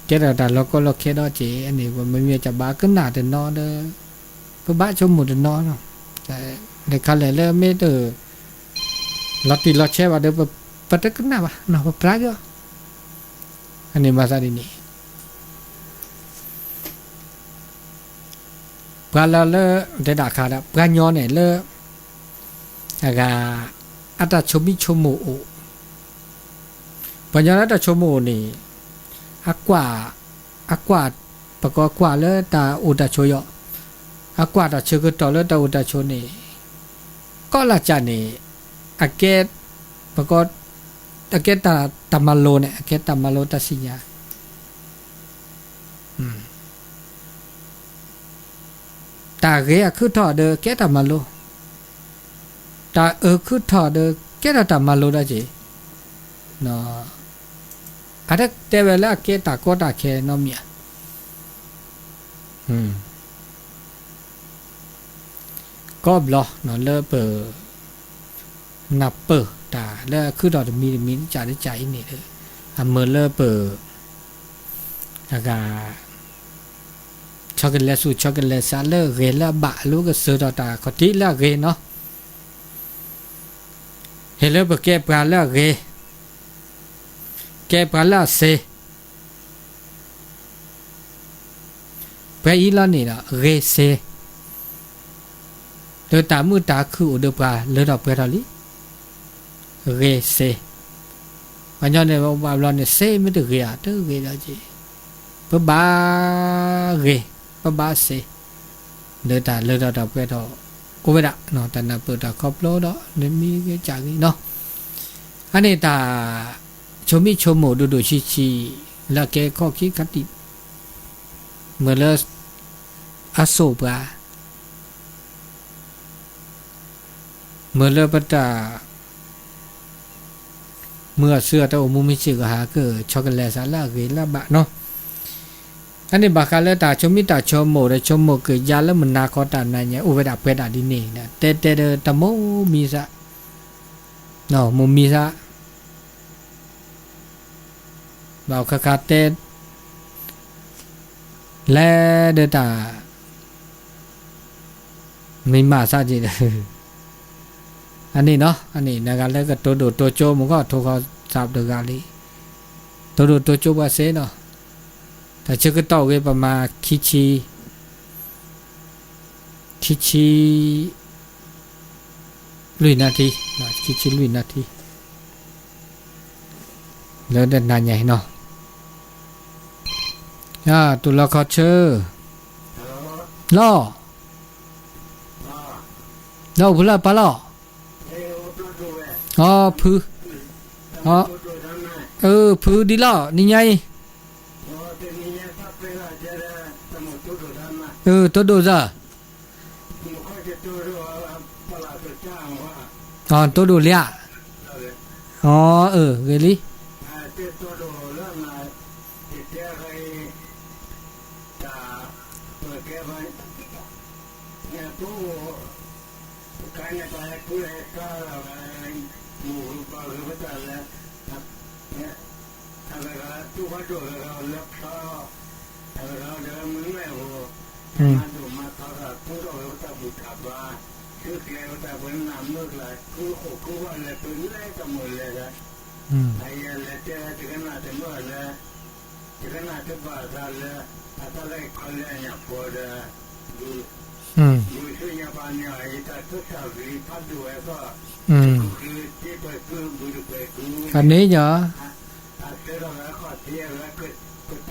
ကဲထီၣ်တၢ်လီၤကီလီၤခဲဒီးက့ၤ အန့ၣ် ပမ့မ့ၢ်ကဘၣ်ကနၣ်တနီၤဒီး ပဘၣ်ဆိကမိၣ်တနီၤ, တခါလဲၣ်လၢမ့ၢ်တ လီၤတံၢ်လီၤဆဲးဘၣ်ဒီး ပတကနၣ်ဘၣ် ပပြၢ်က့ၤအီၤ, အန့ၣ်မၤသးဒ်န့ၣ် ပှၤလၢလၢ တဲဒၣ်ခါဒီး ပှၤညီန့ၣ်လၢ အဂၤ အတၢ်ဆိမိၣ်ဆိကမိၣ်အိၣ်, ပှၤညီလၢတၢ်ဆိကမိၣ်အိၣ်န့ၣ် အကွၢ် အကွၢ်, ပကကွၢ်လၢတၢ်အိၣ်တၢ်ဆိးယီၤ, အကွၢ်တၢ်ဆၢကတီၢ်လၢတၢ်အိၣ်တၢ်ဆိးန့ၣ်, ကီၢ်လၢ်ကၢ်န့ၣ်, အကဲ, ပက, အကဲတၢ်မၤလိန့ၣ် အကဲတၢ်မၤလိတၢ်စံၣ်ညါ တၢ်ဂ့ၤအခုၣ်ထီၣ်ဒီးကဲတၢ်မၤလိ, တၢ်အၢခုၣ်ထီၣ်ဒီးကဲထီၣ်တၢ်မၤလိဒီးက့ၤ, အတတဲဝဲလၢအကဲတၢ်ကီတၢ်ခဲနီတမံၤဧါ. ကီးဘျီလၢပ နၢ်ပၢၢ်တၢ်လၢအခုၣ်ထီၣ်တမံၤတမံၤ တကးတကးအံၤန့ၣ်ဒီး, အမုာ်လၢပ အဂၤ ဆီကလဲၤဆူၣ်ဆီကလဲၤဆးလၢအဂ့ၤလၢအဘၣ် လၢကစၢၢ်ထီၣ်တၢ်ခီၣ်ထံးလၢအဂ့ၤနီၤ, ဟ့ၣ်လၢပကဲပှၤလၢအဂ့ၤ, ကဲပှၤလၢအစ့ ပှဲၤအံၤလီၤန့ၣ်ဒီး ဂ့ၤစ့, လၢတၢ်မုာ်တၢ်ခုၣ်အိၣ်ဒီးပှၤလၢထီၣ်ပှဲၤထီၣ်လံ, ဂ့ၤစ့, ပှၤညီန့ၣ်ဘၣ်ဘျီန့ၣ် စ့မ့ၢ်တဂ့ၤဧါ တဂ့ၤဒီးက့ၤ, ပဘၣ်ဂ့ၤ, ပဘၣ်စ့, လၢတၢ်လၢထီၣ်တၢ်ပှဲၤထီၣ်, အိၣ်ဝဲဒၣ် တၢ်နၢ်ပၢၢ်တၢ်ခီဖျိဒီး နမံၤဂ့ၤကၢ်ဂ့ၤနီၤ, အန့ၣ်တၢ် ဆိမိၣ်ဆိကမိၣ်ဒိၣ်ဒိၣ်ဆံးဆံး လၢအကဲခီၣ်ခံခီၣ်ထံး, မုာ်လၢ အစိာ်ပှၤ, မုာ်လၢပတၢ် မုာ်အစုအတၢ်အိၣ်မူမ့ၢ်စ့ၢ်ကီးဟးက့ၤ ဆီကလဲၤစးလၢအဂ့ၤလၢအဘၣ်နီၤ, အန့ၣ်ဘၣ်ဃးလၢတၢ်ဆိမိၣ်တၢ်ဆိကမိၣ်ဒီး ဆိကမိၣ်က့ၤယါလၢမုၢ်နၤခီတၢ်နၤညါ အိၣ်ဝဲဒၣ်ပှဲၤဒၣ်ဒ်န့ၣ်, တဲတဲဒီးတၢ်မိၢ်မံစး, မိၢ်မံစး ဘၣ်ခါခါတဲ လဲၤဒီးတၢ် မ့ၢ်မၤစၢ်က့ၤဒီး အန့ၣ်နီၤ, အန့ၣ် နဂၤလၢကတိၤ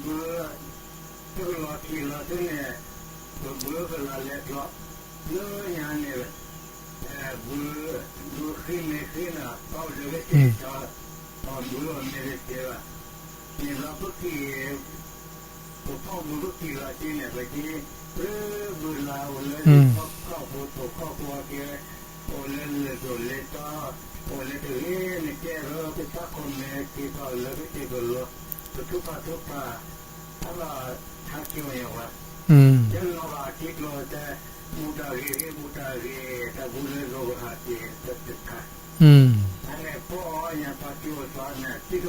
ဒိၣ်တိၤကၠိ မုၢ်ဂီၢ်ထိၣ်ဃီစးတဂၤလံ, တိၤဒိၣ်တိၤကၠိပှၤစ့နီၤ, တၢ်ဆၢကတီၢ်ဝဲပမၤခံဆံ ခံဆံ လွံၢ်နၣ်ထံ, ခံဆံလွံၢ်နၣ်ထံ လၢတနၤညါအံၤနီၤ, တူၢ်လီၤခီဆၢ လီၤ, လီၤအိၣ်ဖုလၢပၢ်လီၤ, အဖု, အဖုဒ်လီၤ နံၤညါအံၤ, တိၢ်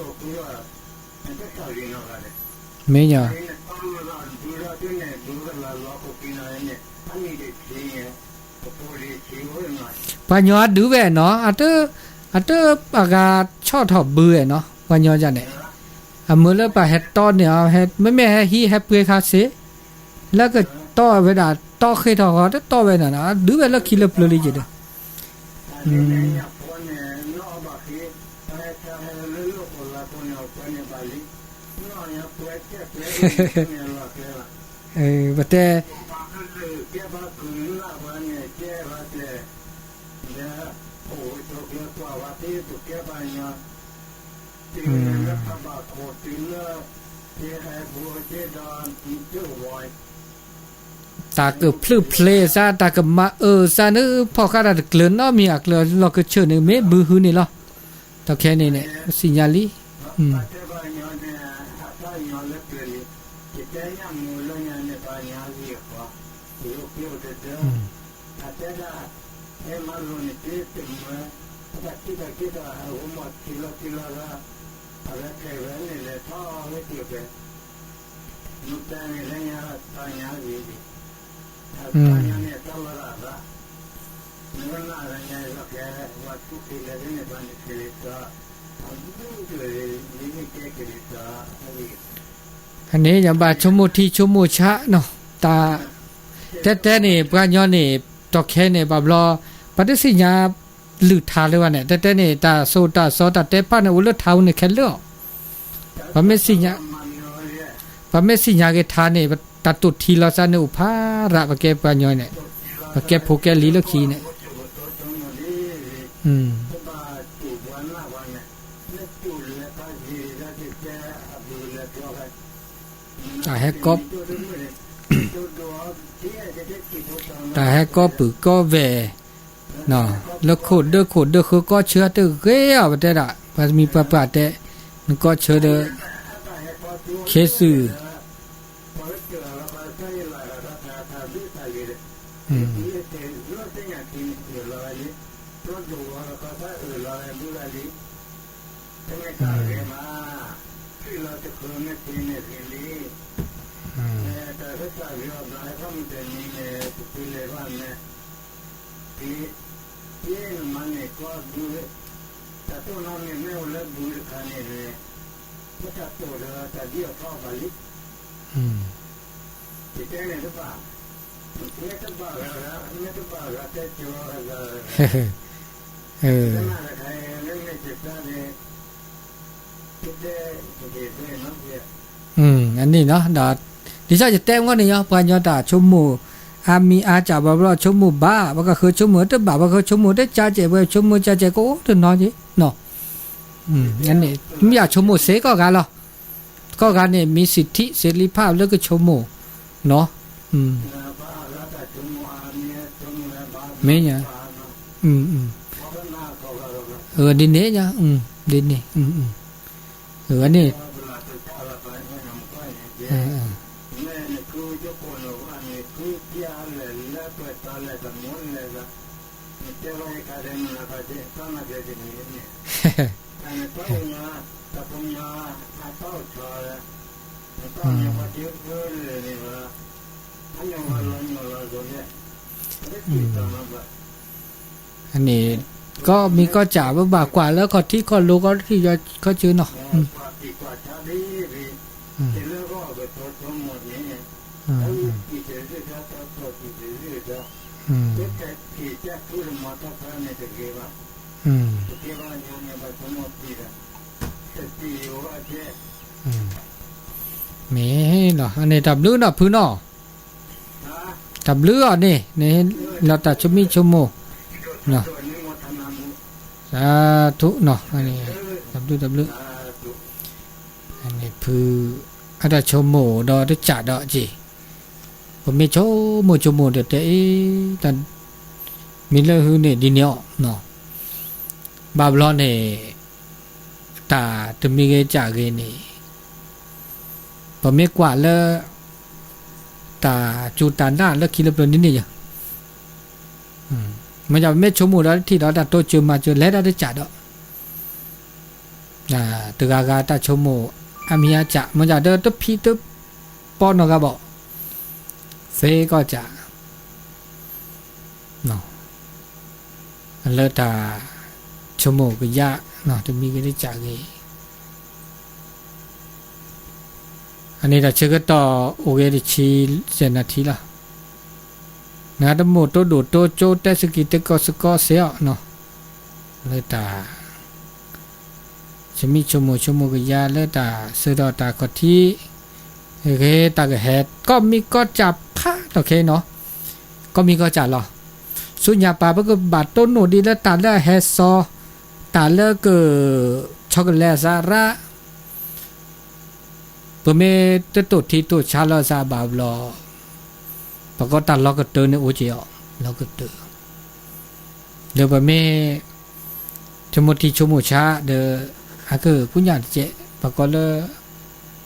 ဒိၣ်စၢ် တိၢ်ဒိၣ်လံဧါ, အၢ ဂ့ၤလံ, အန့ၣ်ညါ မ့ၢ်ညါ ပှၤညီအဒုးဝဲနီၤ, အတအဂၤဆီၣ်ထီၣ်ဘုဝဲနီၤ, ပှၤညီဒ်န့ၣ်, အမုာ်လၢပှၤဟဲတီန့ၢ်အီၤ, မ့မ့ၢ်ဟဲဟံးဟဲပှ့ၤခါစ့ၢ်, လၢကတီၢ်ဝဲဒၣ် တီဃ့ထီၣ်ဃီ တတီဝဲနီၤ, ဒုးဝဲလၢခံလၢပျၢၤလံက့ၤဒီး အန့ၣ် ပတဲ တၢ်ကဖျၢၣ်ဖျဲးစၢ် တၢ်ကမၤအၢစၢ်န့ၣ် ဖီၣ်ဃာ်တၢ်တကျၢၤနီတမံၤ အကျၢၤလီၢ်ကဆၢၣ်န့ၣ် မ့ၢ်ဘုဟုန့ၣ်လီၤ. ဒီးခဲန့ၣ်န့ၣ် ပသ့ၣ်ညါလံ. ဖဲန့ၣ် ယဘၣ်ဆိကမိၣ်ထံဆိကမိၣ်ဆးနီၤ, တၢ် တဲတဲန့ၣ် ပှၤကညီန့ၣ် တီၢ်ခဲန့ၣ် ဘၣ်ဘျီ ပှၤတသ့ၣ်ညါလုၢ်ထါလၢၤဘၣ်န့ၣ် တဲတဲန့ၣ် တၢ်စိတၢ်ကမီၤ တၢ်တဲဖးန့ၣ် အိၣ်လၢထါပူၤန့ၣ်ခဲလၢာ်အီၤ, ပှၤမ့ၢ်သ့ၣ်ညါ ပှၤမ့ၢ်သ့ၣ်ညါက့ၤထါန့ၣ် တၢ်တိၢ်ထံလီၤသးန့ၣ်အိၣ်ဖးရး ပကဲပှၤကညီန့ၣ် ပကဲဖိကဲလံၤလၢခံန့ၣ် တၢ်ဟဲကီ တၢ်ဟဲကီပုၢ်ကီၢ်ဝဲၢ် လၢခိၣ်ဒၢခိၣ်ဒၢဃုကီၢ်ဆၢတဂ့ၤအီၤ ပတဲဒၣ် ပှၤမံၤပှၤပှၢ်တဲ နကီၢ်ဆၢဒီး ခ့သုး အန့ၣ်နီၤ ဒီး ဒ်သိးယတဲမ့ၢ်န့ၣ်ညီ ပှၤကညီတၢ်ဆိကမိၣ် အါမံၤအါစၢ်ဘၣ်ဘျီ ဆိကမိၣ်ဘၣ် ပှၤကဃၢဆိကမိၣ်တဘၣ် ပှၤဃၢဆိကမိၣ်တကးကဲး ပှၤဆိကမိၣ်တကးကဲးကအိၣ်တနီၤက့ၤနီၤ မ့ၢ်ယဆိကမိၣ်စ့ၢ်ကီးဂၤလီၤ ကိးဂၤန့ၣ် မ့ၢ်စံးထံး စ့လံဖးလၢကဆိကမိၣ်နီၤ မ့ၢ်ညါ ဒ်န့ၣ်ညါ ဒ်န့ၣ် န့ၣ် န့ၣ် ကီၢ်မံၤကီၢ်စဲး ပဘၣ်ကွၢ်လၢခီၣ်ထံးခီၣ်လိၤ ကီၢ်ထံးခီၣ်စၢနီၤ မ့ၢ်လီၤ အန့ၣ်တၢ်ဘျုးနီၢ်ဖုနီၢ် တၢ်ဘျုးအီၤန့ၣ် န့ၣ်လီၤတၢ်ဆိမိၣ်ဆိကမိၣ် စးထူနီၢ် တၢ်ဘျုးတၢ်ဘျုး အန့ၣ်ဖု အတၢ်ဆိကမိၣ်ဒီးတကးဒီးက့ၤ ပမ့ၢ်ဆိကမိၣ်ဆိကမိၣ်ဒီးတဲအ့ၣ် တၢ် မ့ၢ်လၢဟုန့ၣ်ဒ်န့ၣ်အီၤ ဘၣ်ဘျီန့ၣ် တၢ်တမံၤဂ့ၤကးဂ့ၤန့ၣ် ပမ့ၢ်ကွၢ်လၢ တၢ်စူၢ်တၢ်နာ်လၢခံလၢပျၢၤန့ၣ်န့ၣ်ယ မ့ၢ်ယပမ့ၢ်ဆိကမိၣ်ဒီးတထံၣ်ဒီးတၢ်တိစၢၤမၤစၢၤလဲၤဒၣ်တကးဒီး တဂၤဂၤတၢ်ဆိကမိၣ် အမံၤအကး မ့ၢ်ယဒီးတဖံးတပီနီၢ်ဂၤဘၣ် သ့ကီၢ်ကး လၢတၢ်ဆိကမိၣ်ကယၢ် တမံၤဂ့ၤတကးဂ့ၤ အန့ၣ်တၢ်ဆၢကတီၢ်အိၣ်ဂ့ၤတဆံယဲၢ်နၣ်ထံလီၤ. နတမိၣ်တိဒိၣ်တိကၠိတဲစကံၤတဲကီၢ်စကီစဲးအီၤနီၤ, လၢတၢ် ဆိမိၣ်ဆိကမိၣ်ဆိကမိၣ်ကယၤလၢတၢ်ဆၢဒီးတၢ်ခီၣ်ထံး ဂ့ၤတၢ်ကဟဲ ကီၢ်မံကီၢ်စဲၣ်ဖးထီၣ်ခဲအံၤနီၤ, ကီၢ်မံကီၢ်စဲၣ်လီၤ. ဆူညါပၤ ပကဘၣ်တိၢ်နီၣ်ဒံးလၢတၢ်လၢအဟဲစီၤ, တၢ်လၢက ဆီကလဲအစးရၣ်, ပမ့ၢ်တတိၢ်ထံတိၢ်ဆါလၢအစးဘၣ်ဘျီ, ပကီတၢ်လီၤကတၢၢ်န့ၣ်အိၣ်က့ၤအီၤ, လီၤကတၢၢ် ဒီးပမ့ၢ် ဆိကမိၣ်ထံဆိကမိၣ်ဆါဒီး အကပူၤညၣ်တကဲး ပကီလၢ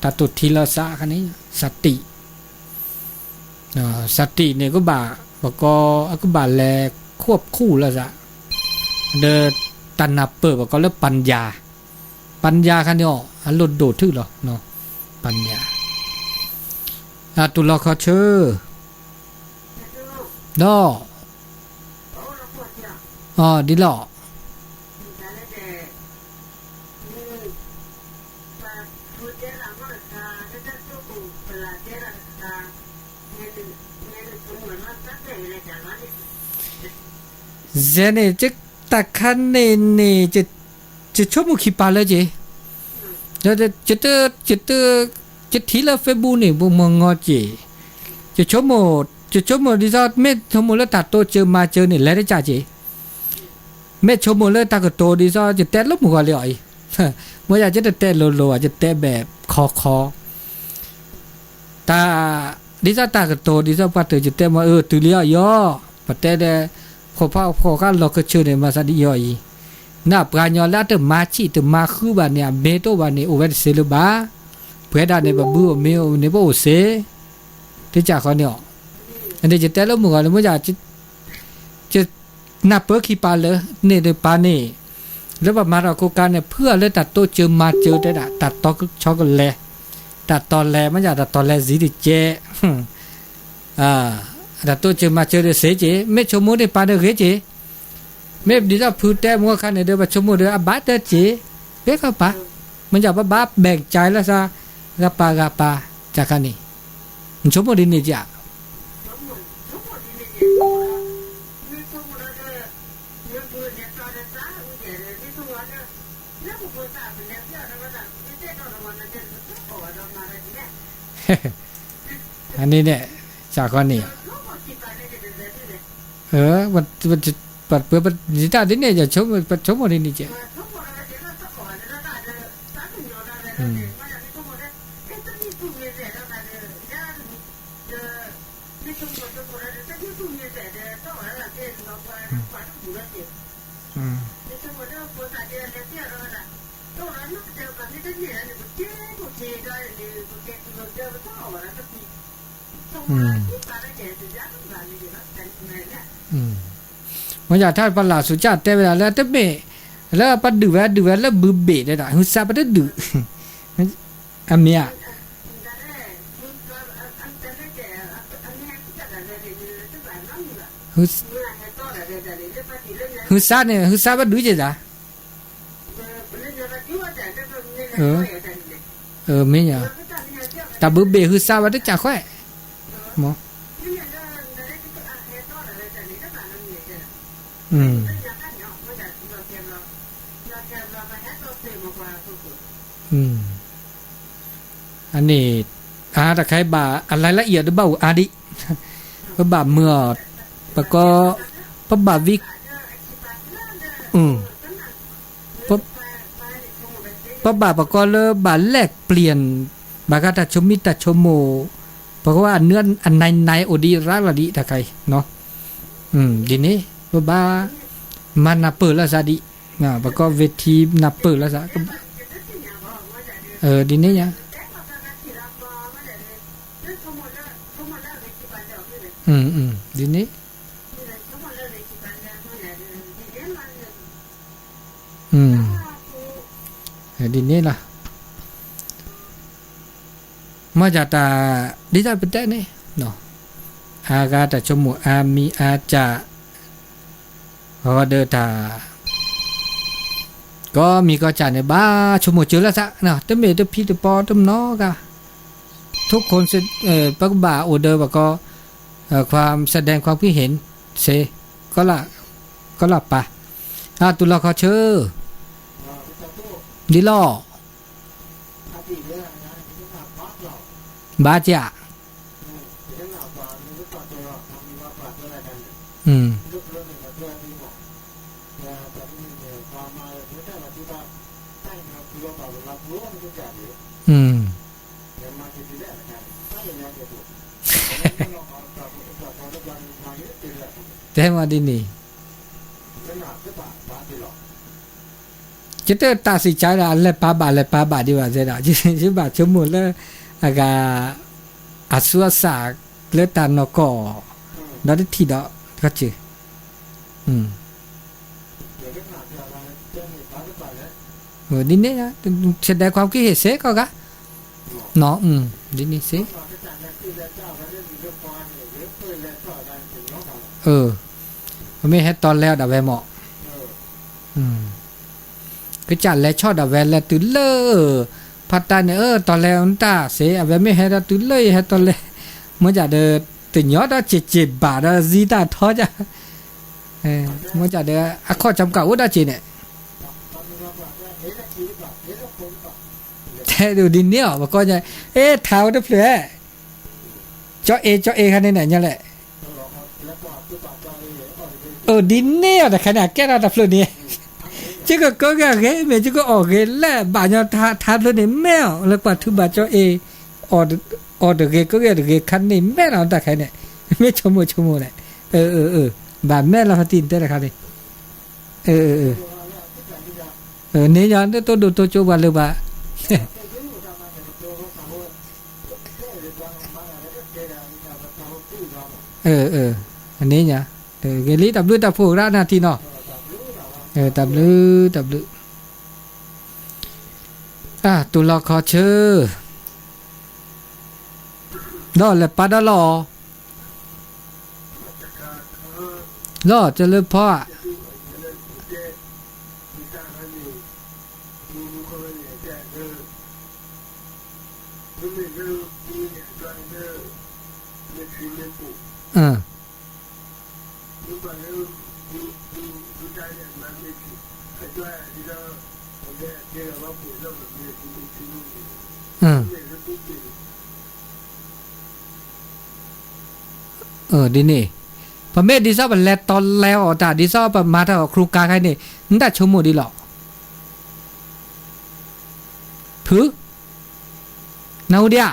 တၢ်တိၢ်ထံလီၤစးခါန့ၣ် စတံၣ်, စတံၣ်န့ၣ်ကဘၣ် ပကီ အကဘၣ်လဲၤခူၣ်ခူၣ်လီၤစး, ဒီးတၢ်နၢ်ပၢၢ် ပကီလၢပၣ်ယၣ်, ပၣ်ယၣ်ခါန့ၣ်အီၤ အလိၣ်ဒိၣ်ထုးလီၤ, ပၣ်ယၣ်, အတူၢ်လီၤခီဆၢ ဒီး ဒ်လီၤ. ယဲန့ၣ် တၢ်ခါန့ၣ်န့ၣ် ယဆိကမိၣ်ခံပၤလၢက့ၤ, ယထံၣ်လၢ Facebook န့ၣ် ပမ့ၢ်ငီက့ၤ, ယဆိကမိၣ် ယဆိကမိၣ်ဒ်သိး မ့ၢ်ဆိကမိၣ်လၢတၢ်တိစၢၤမၤစၢၤန့ၣ် လဲၤတကးက့ၤ, မ့ၢ်ဆိကမိၣ်လၢတၢ်ကတိၤဒ်သိး ယတဲလိာ်မုၢ်ဂီၤလံအီၤအံၤ, မ့ၢ်ယၤ ယတတဲလိၤလိၤဘၣ် ယတဲဘၣ်ခီခီ တၢ် ဒ်သိးတၢ်ကတိၤ ဒ်သိးပှၤတၢၢ်ယတဲမ့ၢ် အၢ တုၤလံအီၤယီၤ, ပတဲဒီး ဖိဖးဖိဃၣ်လီၤကဆၢန့ၣ် မၤသးဒ်အံၤအီၤအံၤ, နပှၤကညီလၢအတမၤဆံၣ်တမၤဃုဘၣ်န့ၣ် အမ့ၢ်တအိၣ်ဘၣ်န့ၣ် အိၣ်ဝဲတသ့လၢၤဘၣ်, ပှဲၤဒၣ်န့ၣ် ပဘုအိၣ်မ့ၢ်အိၣ်န့ၣ် ပအိၣ်စ့, တကးဃီန့ၣ်အီၤ, ယတဲလိာ်မုၢ်ဂီၤလၢ မ့ၢ်ယၤ ယနၢ်ပၢၢ်ခံပၤလၢ န့ၣ်တပၤန့ၣ်, လၢပမၤထီၣ်ကိးကါန့ၣ် ဖုအီၤလၢတၢ်တိစၢၤမၤစၢၤတဲဒၣ် တၢ်တီဆီကလဲ, တၢ်တီလဲၤ မ့ၢ်ယၤ တၢ်တီလဲၤစံးတကဲး, တၢ်တိစၢၤမၤစၢၤဒီးစ့က့ၤ, မ့ၢ်ဆိကမိၣ်န့ၣ်ပၤဒီးဂ့ၤက့ၤ, မ့ၢ်ဒ်သိးဖုတဲမ့ၢ်ခါန့ၣ်ဒီး ပဆိကမိၣ်ဒီးအဘၣ်တက့ၤ, ဘဲကပၤ, မ့ၢ်ယၤ ပဘၣ်ဘဲၣ်ကၠဲလၢသး, ဂၤပၤဂၤပၤ, တၢ်ခါန့ၣ်, နဆိကမိၣ်ဒ်န့ၣ်က့ၤဧါ အန့ၣ်န့ၣ်, စးဃီန့ၣ်, ပ ပ ပ ဒ်တၢ်ဒ်န့ၣ် ယဆိကမိၣ်ဒ်န့ၣ်က့ၤ, မ့ၢ်ယၤ တၢ်ပလၢ်စူၤကၢ်တဲဝဲဒၣ်လၢတမ့ၢ်, လၢပှၤဒုးဝဲဒုးဝဲလၢဘုဘ့ၣ်တဲဒၣ် ဟုသးပတဒုး, အမ့ၢ်ဧါ, ဟုသးန့ၣ် ဟုသးပဒုးက့ၤသး မ့ၢ်ညါ, တၢ်ဘုဘ့ၣ်ဟုသးဝဲတကးဃီ, မ့ၢ်, အန့ၣ်, အတခါဘၣ်အလဲၤလၢအံၤအီၤတဘၣ်အိၣ်အါဒံး, ပဘၣ်မုာ်အီၤ, ပကီ, ပဘၣ်ဝံ ပ, ပဘၣ်ပကီလၢဘၣ်လဲၣ်ပျံၤ, ဘၣ်ဃးတၢ်ဆိမိၣ်တၢ်ဆိကမိၣ်, ပကဝဲအနၢအနံၤနံၤအိၣ်ဒံးရၤလီၤဒံးတၢ်ခါအံၤ, ဒ်န့ၣ်, ပဘၣ်, မၤနၢ်ပၢၢ်လၢသးဒံး, ပကီဝ့ထံနၢ်ပၢၢ်လၢသး, ဒ်န့ၣ်ညါ, ဒ်န့ၣ်, ဒ်န့ၣ်လီၤ. မ့ၢ်ဒၣ်တၢ်, ဒ်တၢ်ပတဲန့ၣ်, အါဂၤတၢ်ဆိကမိၣ်အါမံၤအါစၢ်, အဃိဒီးတၢ်, ကီမံၤကီစၢ်န့ၣ် ဘၣ်ဆိကမိၣ်စၢၤလၢသး, တမ့ၢ်တဖံးတပီတနီၤဂၤ, ထိၣ်ခိၣ်, ပကဘၣ်အိၣ်ဒီးပကီ, ความ แสดงความคิดเห็น စ့, ကီလၢ်ပၤ, အတူၢ်လီၤခီဆၢ, ဒ်လီၤ. ဘၣ်ကၠး, တဲမၤဒ်န့ၣ်, ယတတၢ်စံးကါဒီး အလဲၤပာ်ဘၣ်လဲၤပာ်ဘၣ်ဒံးဘၣ်သ့ဒီး ယဘၣ်ဆိကမိၣ်လၢ အဂၤ အဆူအစၢ်လၢတၢ်နီၢ်ကီၢ် ဒီးတထံၣ်ဒီး ခီစၢၢ် ဒ်န့ၣ် แสดงความคิดเห็น စ့ၢ်ကီးဂၤ ဒ်န့ၣ်စ့ၢ် ပမ့ၢ်ဟဲတီလဲအီၤဒၣ်ဝဲမး ကစၢ်လဲၤဆီၣ်ဒၣ်ဝဲလဲၤတုၤလၢ ဖးတၢ်န့ၣ် အၢ တီလဲအီၤတၢ်စ့ၢ် အဝဲမ့ၢ်ဟဲဒီးတုၤလၢယဟဲတီလဲ မ့ၢ်ကၢ်ဒီး တညီဒီးစ့ၢ်ကီးဘၣ်ဒီးစံးတၢ်ထီကၢ် မ့ၢ်ကၢ်ဒီး အခီၣ်ကၠီကၣ်အိၣ်ဒီးစ့ၢ်န့ၣ် ထဲဒ်န့ၣ်အီၤ ပကီၢ်ညါ အ့ ထါဝဲတဖျၢၣ် ကၠီအ့ ကၠီအ့ခါန့ၣ်န့ၣ် ညါလဲၣ် အၢ ဒ်န့ၣ်အီၤတခါန့ၣ် အကဲထီၣ်တဖျၢၣ်န့ၣ် ယကကိးဂ့ၤအဂ့ၤ မ့ၢ်ယကအီၣ်ဂ့ၤလဲၣ် ဘၣ်ညီထါဖျၢၣ်န့ၣ် မ့ၢ်အီၤလၢကွၢ်ထုဘၣ်ကၠီအ့ အီၣ်တဂ့ၤ ကိးဂ့ၤတဂ့ၤခါန့ၣ် မ့ၢ်လီၤတၢ်ခါန့ၣ် မ့ၢ်ဆိကမိၣ်ဆိကမိၣ်န့ၣ် ဘၣ်မ့ၢ်လီၤဖါတံၢ်တဲတခါန့ၣ် န့ၣ်ညါ နတိၢ်ဒိၣ်တိၢ်ကၠိဘၣ်လၢၤဘၣ် န့ၣ်ညါ ဂ့ၤလံ တၢ်ဘျုးတၢ်ဖှိၣ်ရၣ်နၢ်ထံနီၤ တၢ်ဘျုး တၢ်ဘျုး တူၢ်လီၤခီဆၢ ဒီးလဲၤပာ်ဒီးလီၤ လီၤ ကလၢဖီဧါ ဒ်န့ၣ် ပမ့ၢ်ဒ်သိးပလဲၤတီလဲအီၤတၢ် ဒ်သိးပမၤတၢ်အီၤ ခရူကါခဲအံၤန့ၣ် နတၢ်ဆိကမိၣ်ဒ်လဲၣ် ဖု နၢ်ဟူဒံး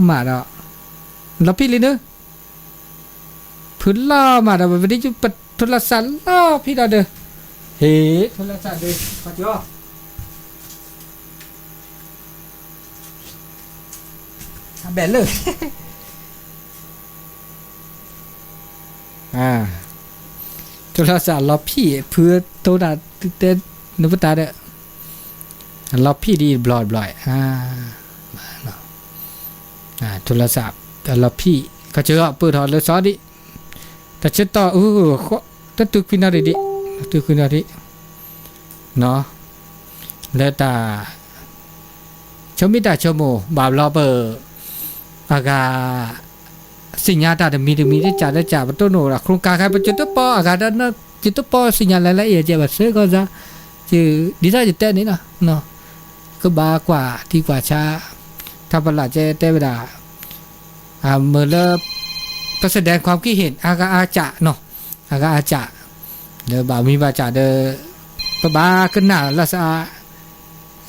ဧါ လီၤမးဒီး လီၤဖံၣ်လံနုၤ ဖုလီၤမးဒီး ပဒ်ပထိလီၤစၢ်လီၤဖံၣ်ဒီးဒီး ဟ့ၣ် ထိလီၤစၢ်ဒီး ခီကၠီ အဘဲၣ်လၢ ထိလီၤစၢ်လီၤဖံၣ် ဖုတိၢ်တၢ်တဲ နပတၢ်ဒီး လီၤဖံၣ်ဒ်အံၤတဘျီတဘျီ ထိလီၤစၢ်လီၤဖံၣ် ခီကၠီပၢၢ်ထီၣ်လၢစီဒံး တၢ်ဆၢတီၢ်အူ တတုၤခွံနီၣ်ရံၣ်ဒံး တတုၤခွံနီၣ်ရံၣ် လၢတၢ် ဆိမိၣ်တၢ်ဆိကမိၣ် ဘၣ်ဘျီပ အဂၤ သ့ၣ်ညါတၢ်တမံၤတမံၤ တကးတကး ပတိၢ်နီၣ်ဒီး ခရူကါခဲ ပကၠိတပီ အဂၤဒီး ကၠိတပီသ့ၣ်ညါလၢလၢအံၤ ကဲဘၣ်စ့ၢ်ကီးစ့ၢ် ဒ်သိးယတဲန့ၣ်လီၤ ကဘၣ်ကွၢ်ထံကွၢ်ဆး ထါပလၢ်ကဲတဲဝဲဒၣ် မ့ၢ်လၢ ပစဲးဒဲးခွါကံၢ်ဟ့ၣ် အဂၤအကၢ်နီၤ အဂၤအကၢ် ဒီးဘၣ်မံဘၣ်ကၢ်ဒီး ပဘၣ်ကနၣ်လၢစး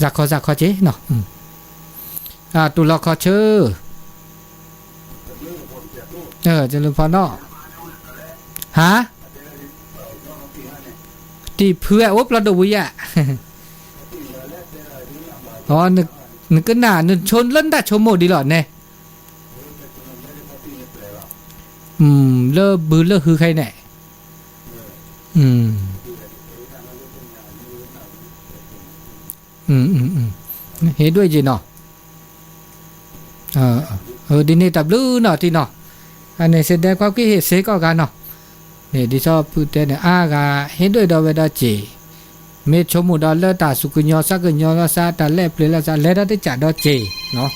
စးခီစးခီက့ၤနီၤ တူၢ်လီၤခီဆၢ ကလၢဖီနီၤ ဟါ တံၢ်ဖုဝဲအိၣ်ပျီဒိၣ်ဝံၤယဲၢ် နကနၣ် နဆိလၢနတၢ်ဆိကမိၣ်ဒ်လီၤန့ၣ် လၢဘုလၢဟုခဲအံၤန့ၣ် ဟ့ၣ်ဒွဲၣ်က့ၤနီၤ ဒ်န့ၣ်တၢ်ဘျုးနီၤတံၢ်နီၤ အန့ၣ် စဲးဒဲးခွါကံၢ်ဟ့ၣ်စ့ၢ်ကီးဂၤနီၤ န့ၣ် ဒ်သိးဖုတဲန့ၣ် အါဂၤ ဟ့ၣ်ဒွဲၣ်ဒီးဝဲဒီးက့ၤ မ့ၢ်ဆိကမိၣ်ဒီးလၢတၢ်စူၢ်ကညီၤသးကညီၤလီၤစး တၢ်လဲၤပျဲၤလီၤစး လဲၤဒီးတကးဒီးက့ၤနီၤ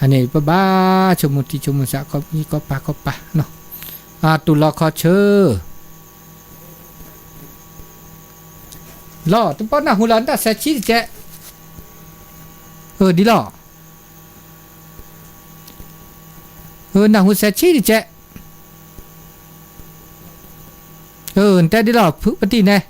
အန့ၣ် ပဘၣ်ဆိကမိၣ်ထံဆိကမိၣ်ဆး ကီၢ်ပၤကီၢ်ပၤနီၤ တူၢ်လီၤခီဆၢ လီၤ တပီနၢ်ဟူလီၤ နတၢ်ဆဲးဆံတကဲး အၢ ဒ်လီၤ နၢ်ဟူစဲဆံတကဲး, နတဲဒ်လီၤ ဖုပတံၢ်န့ၣ်,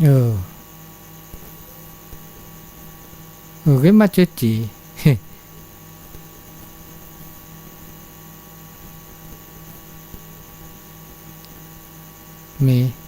ဂ့ၤမးကၠီတံၢ်, မ့ၢ်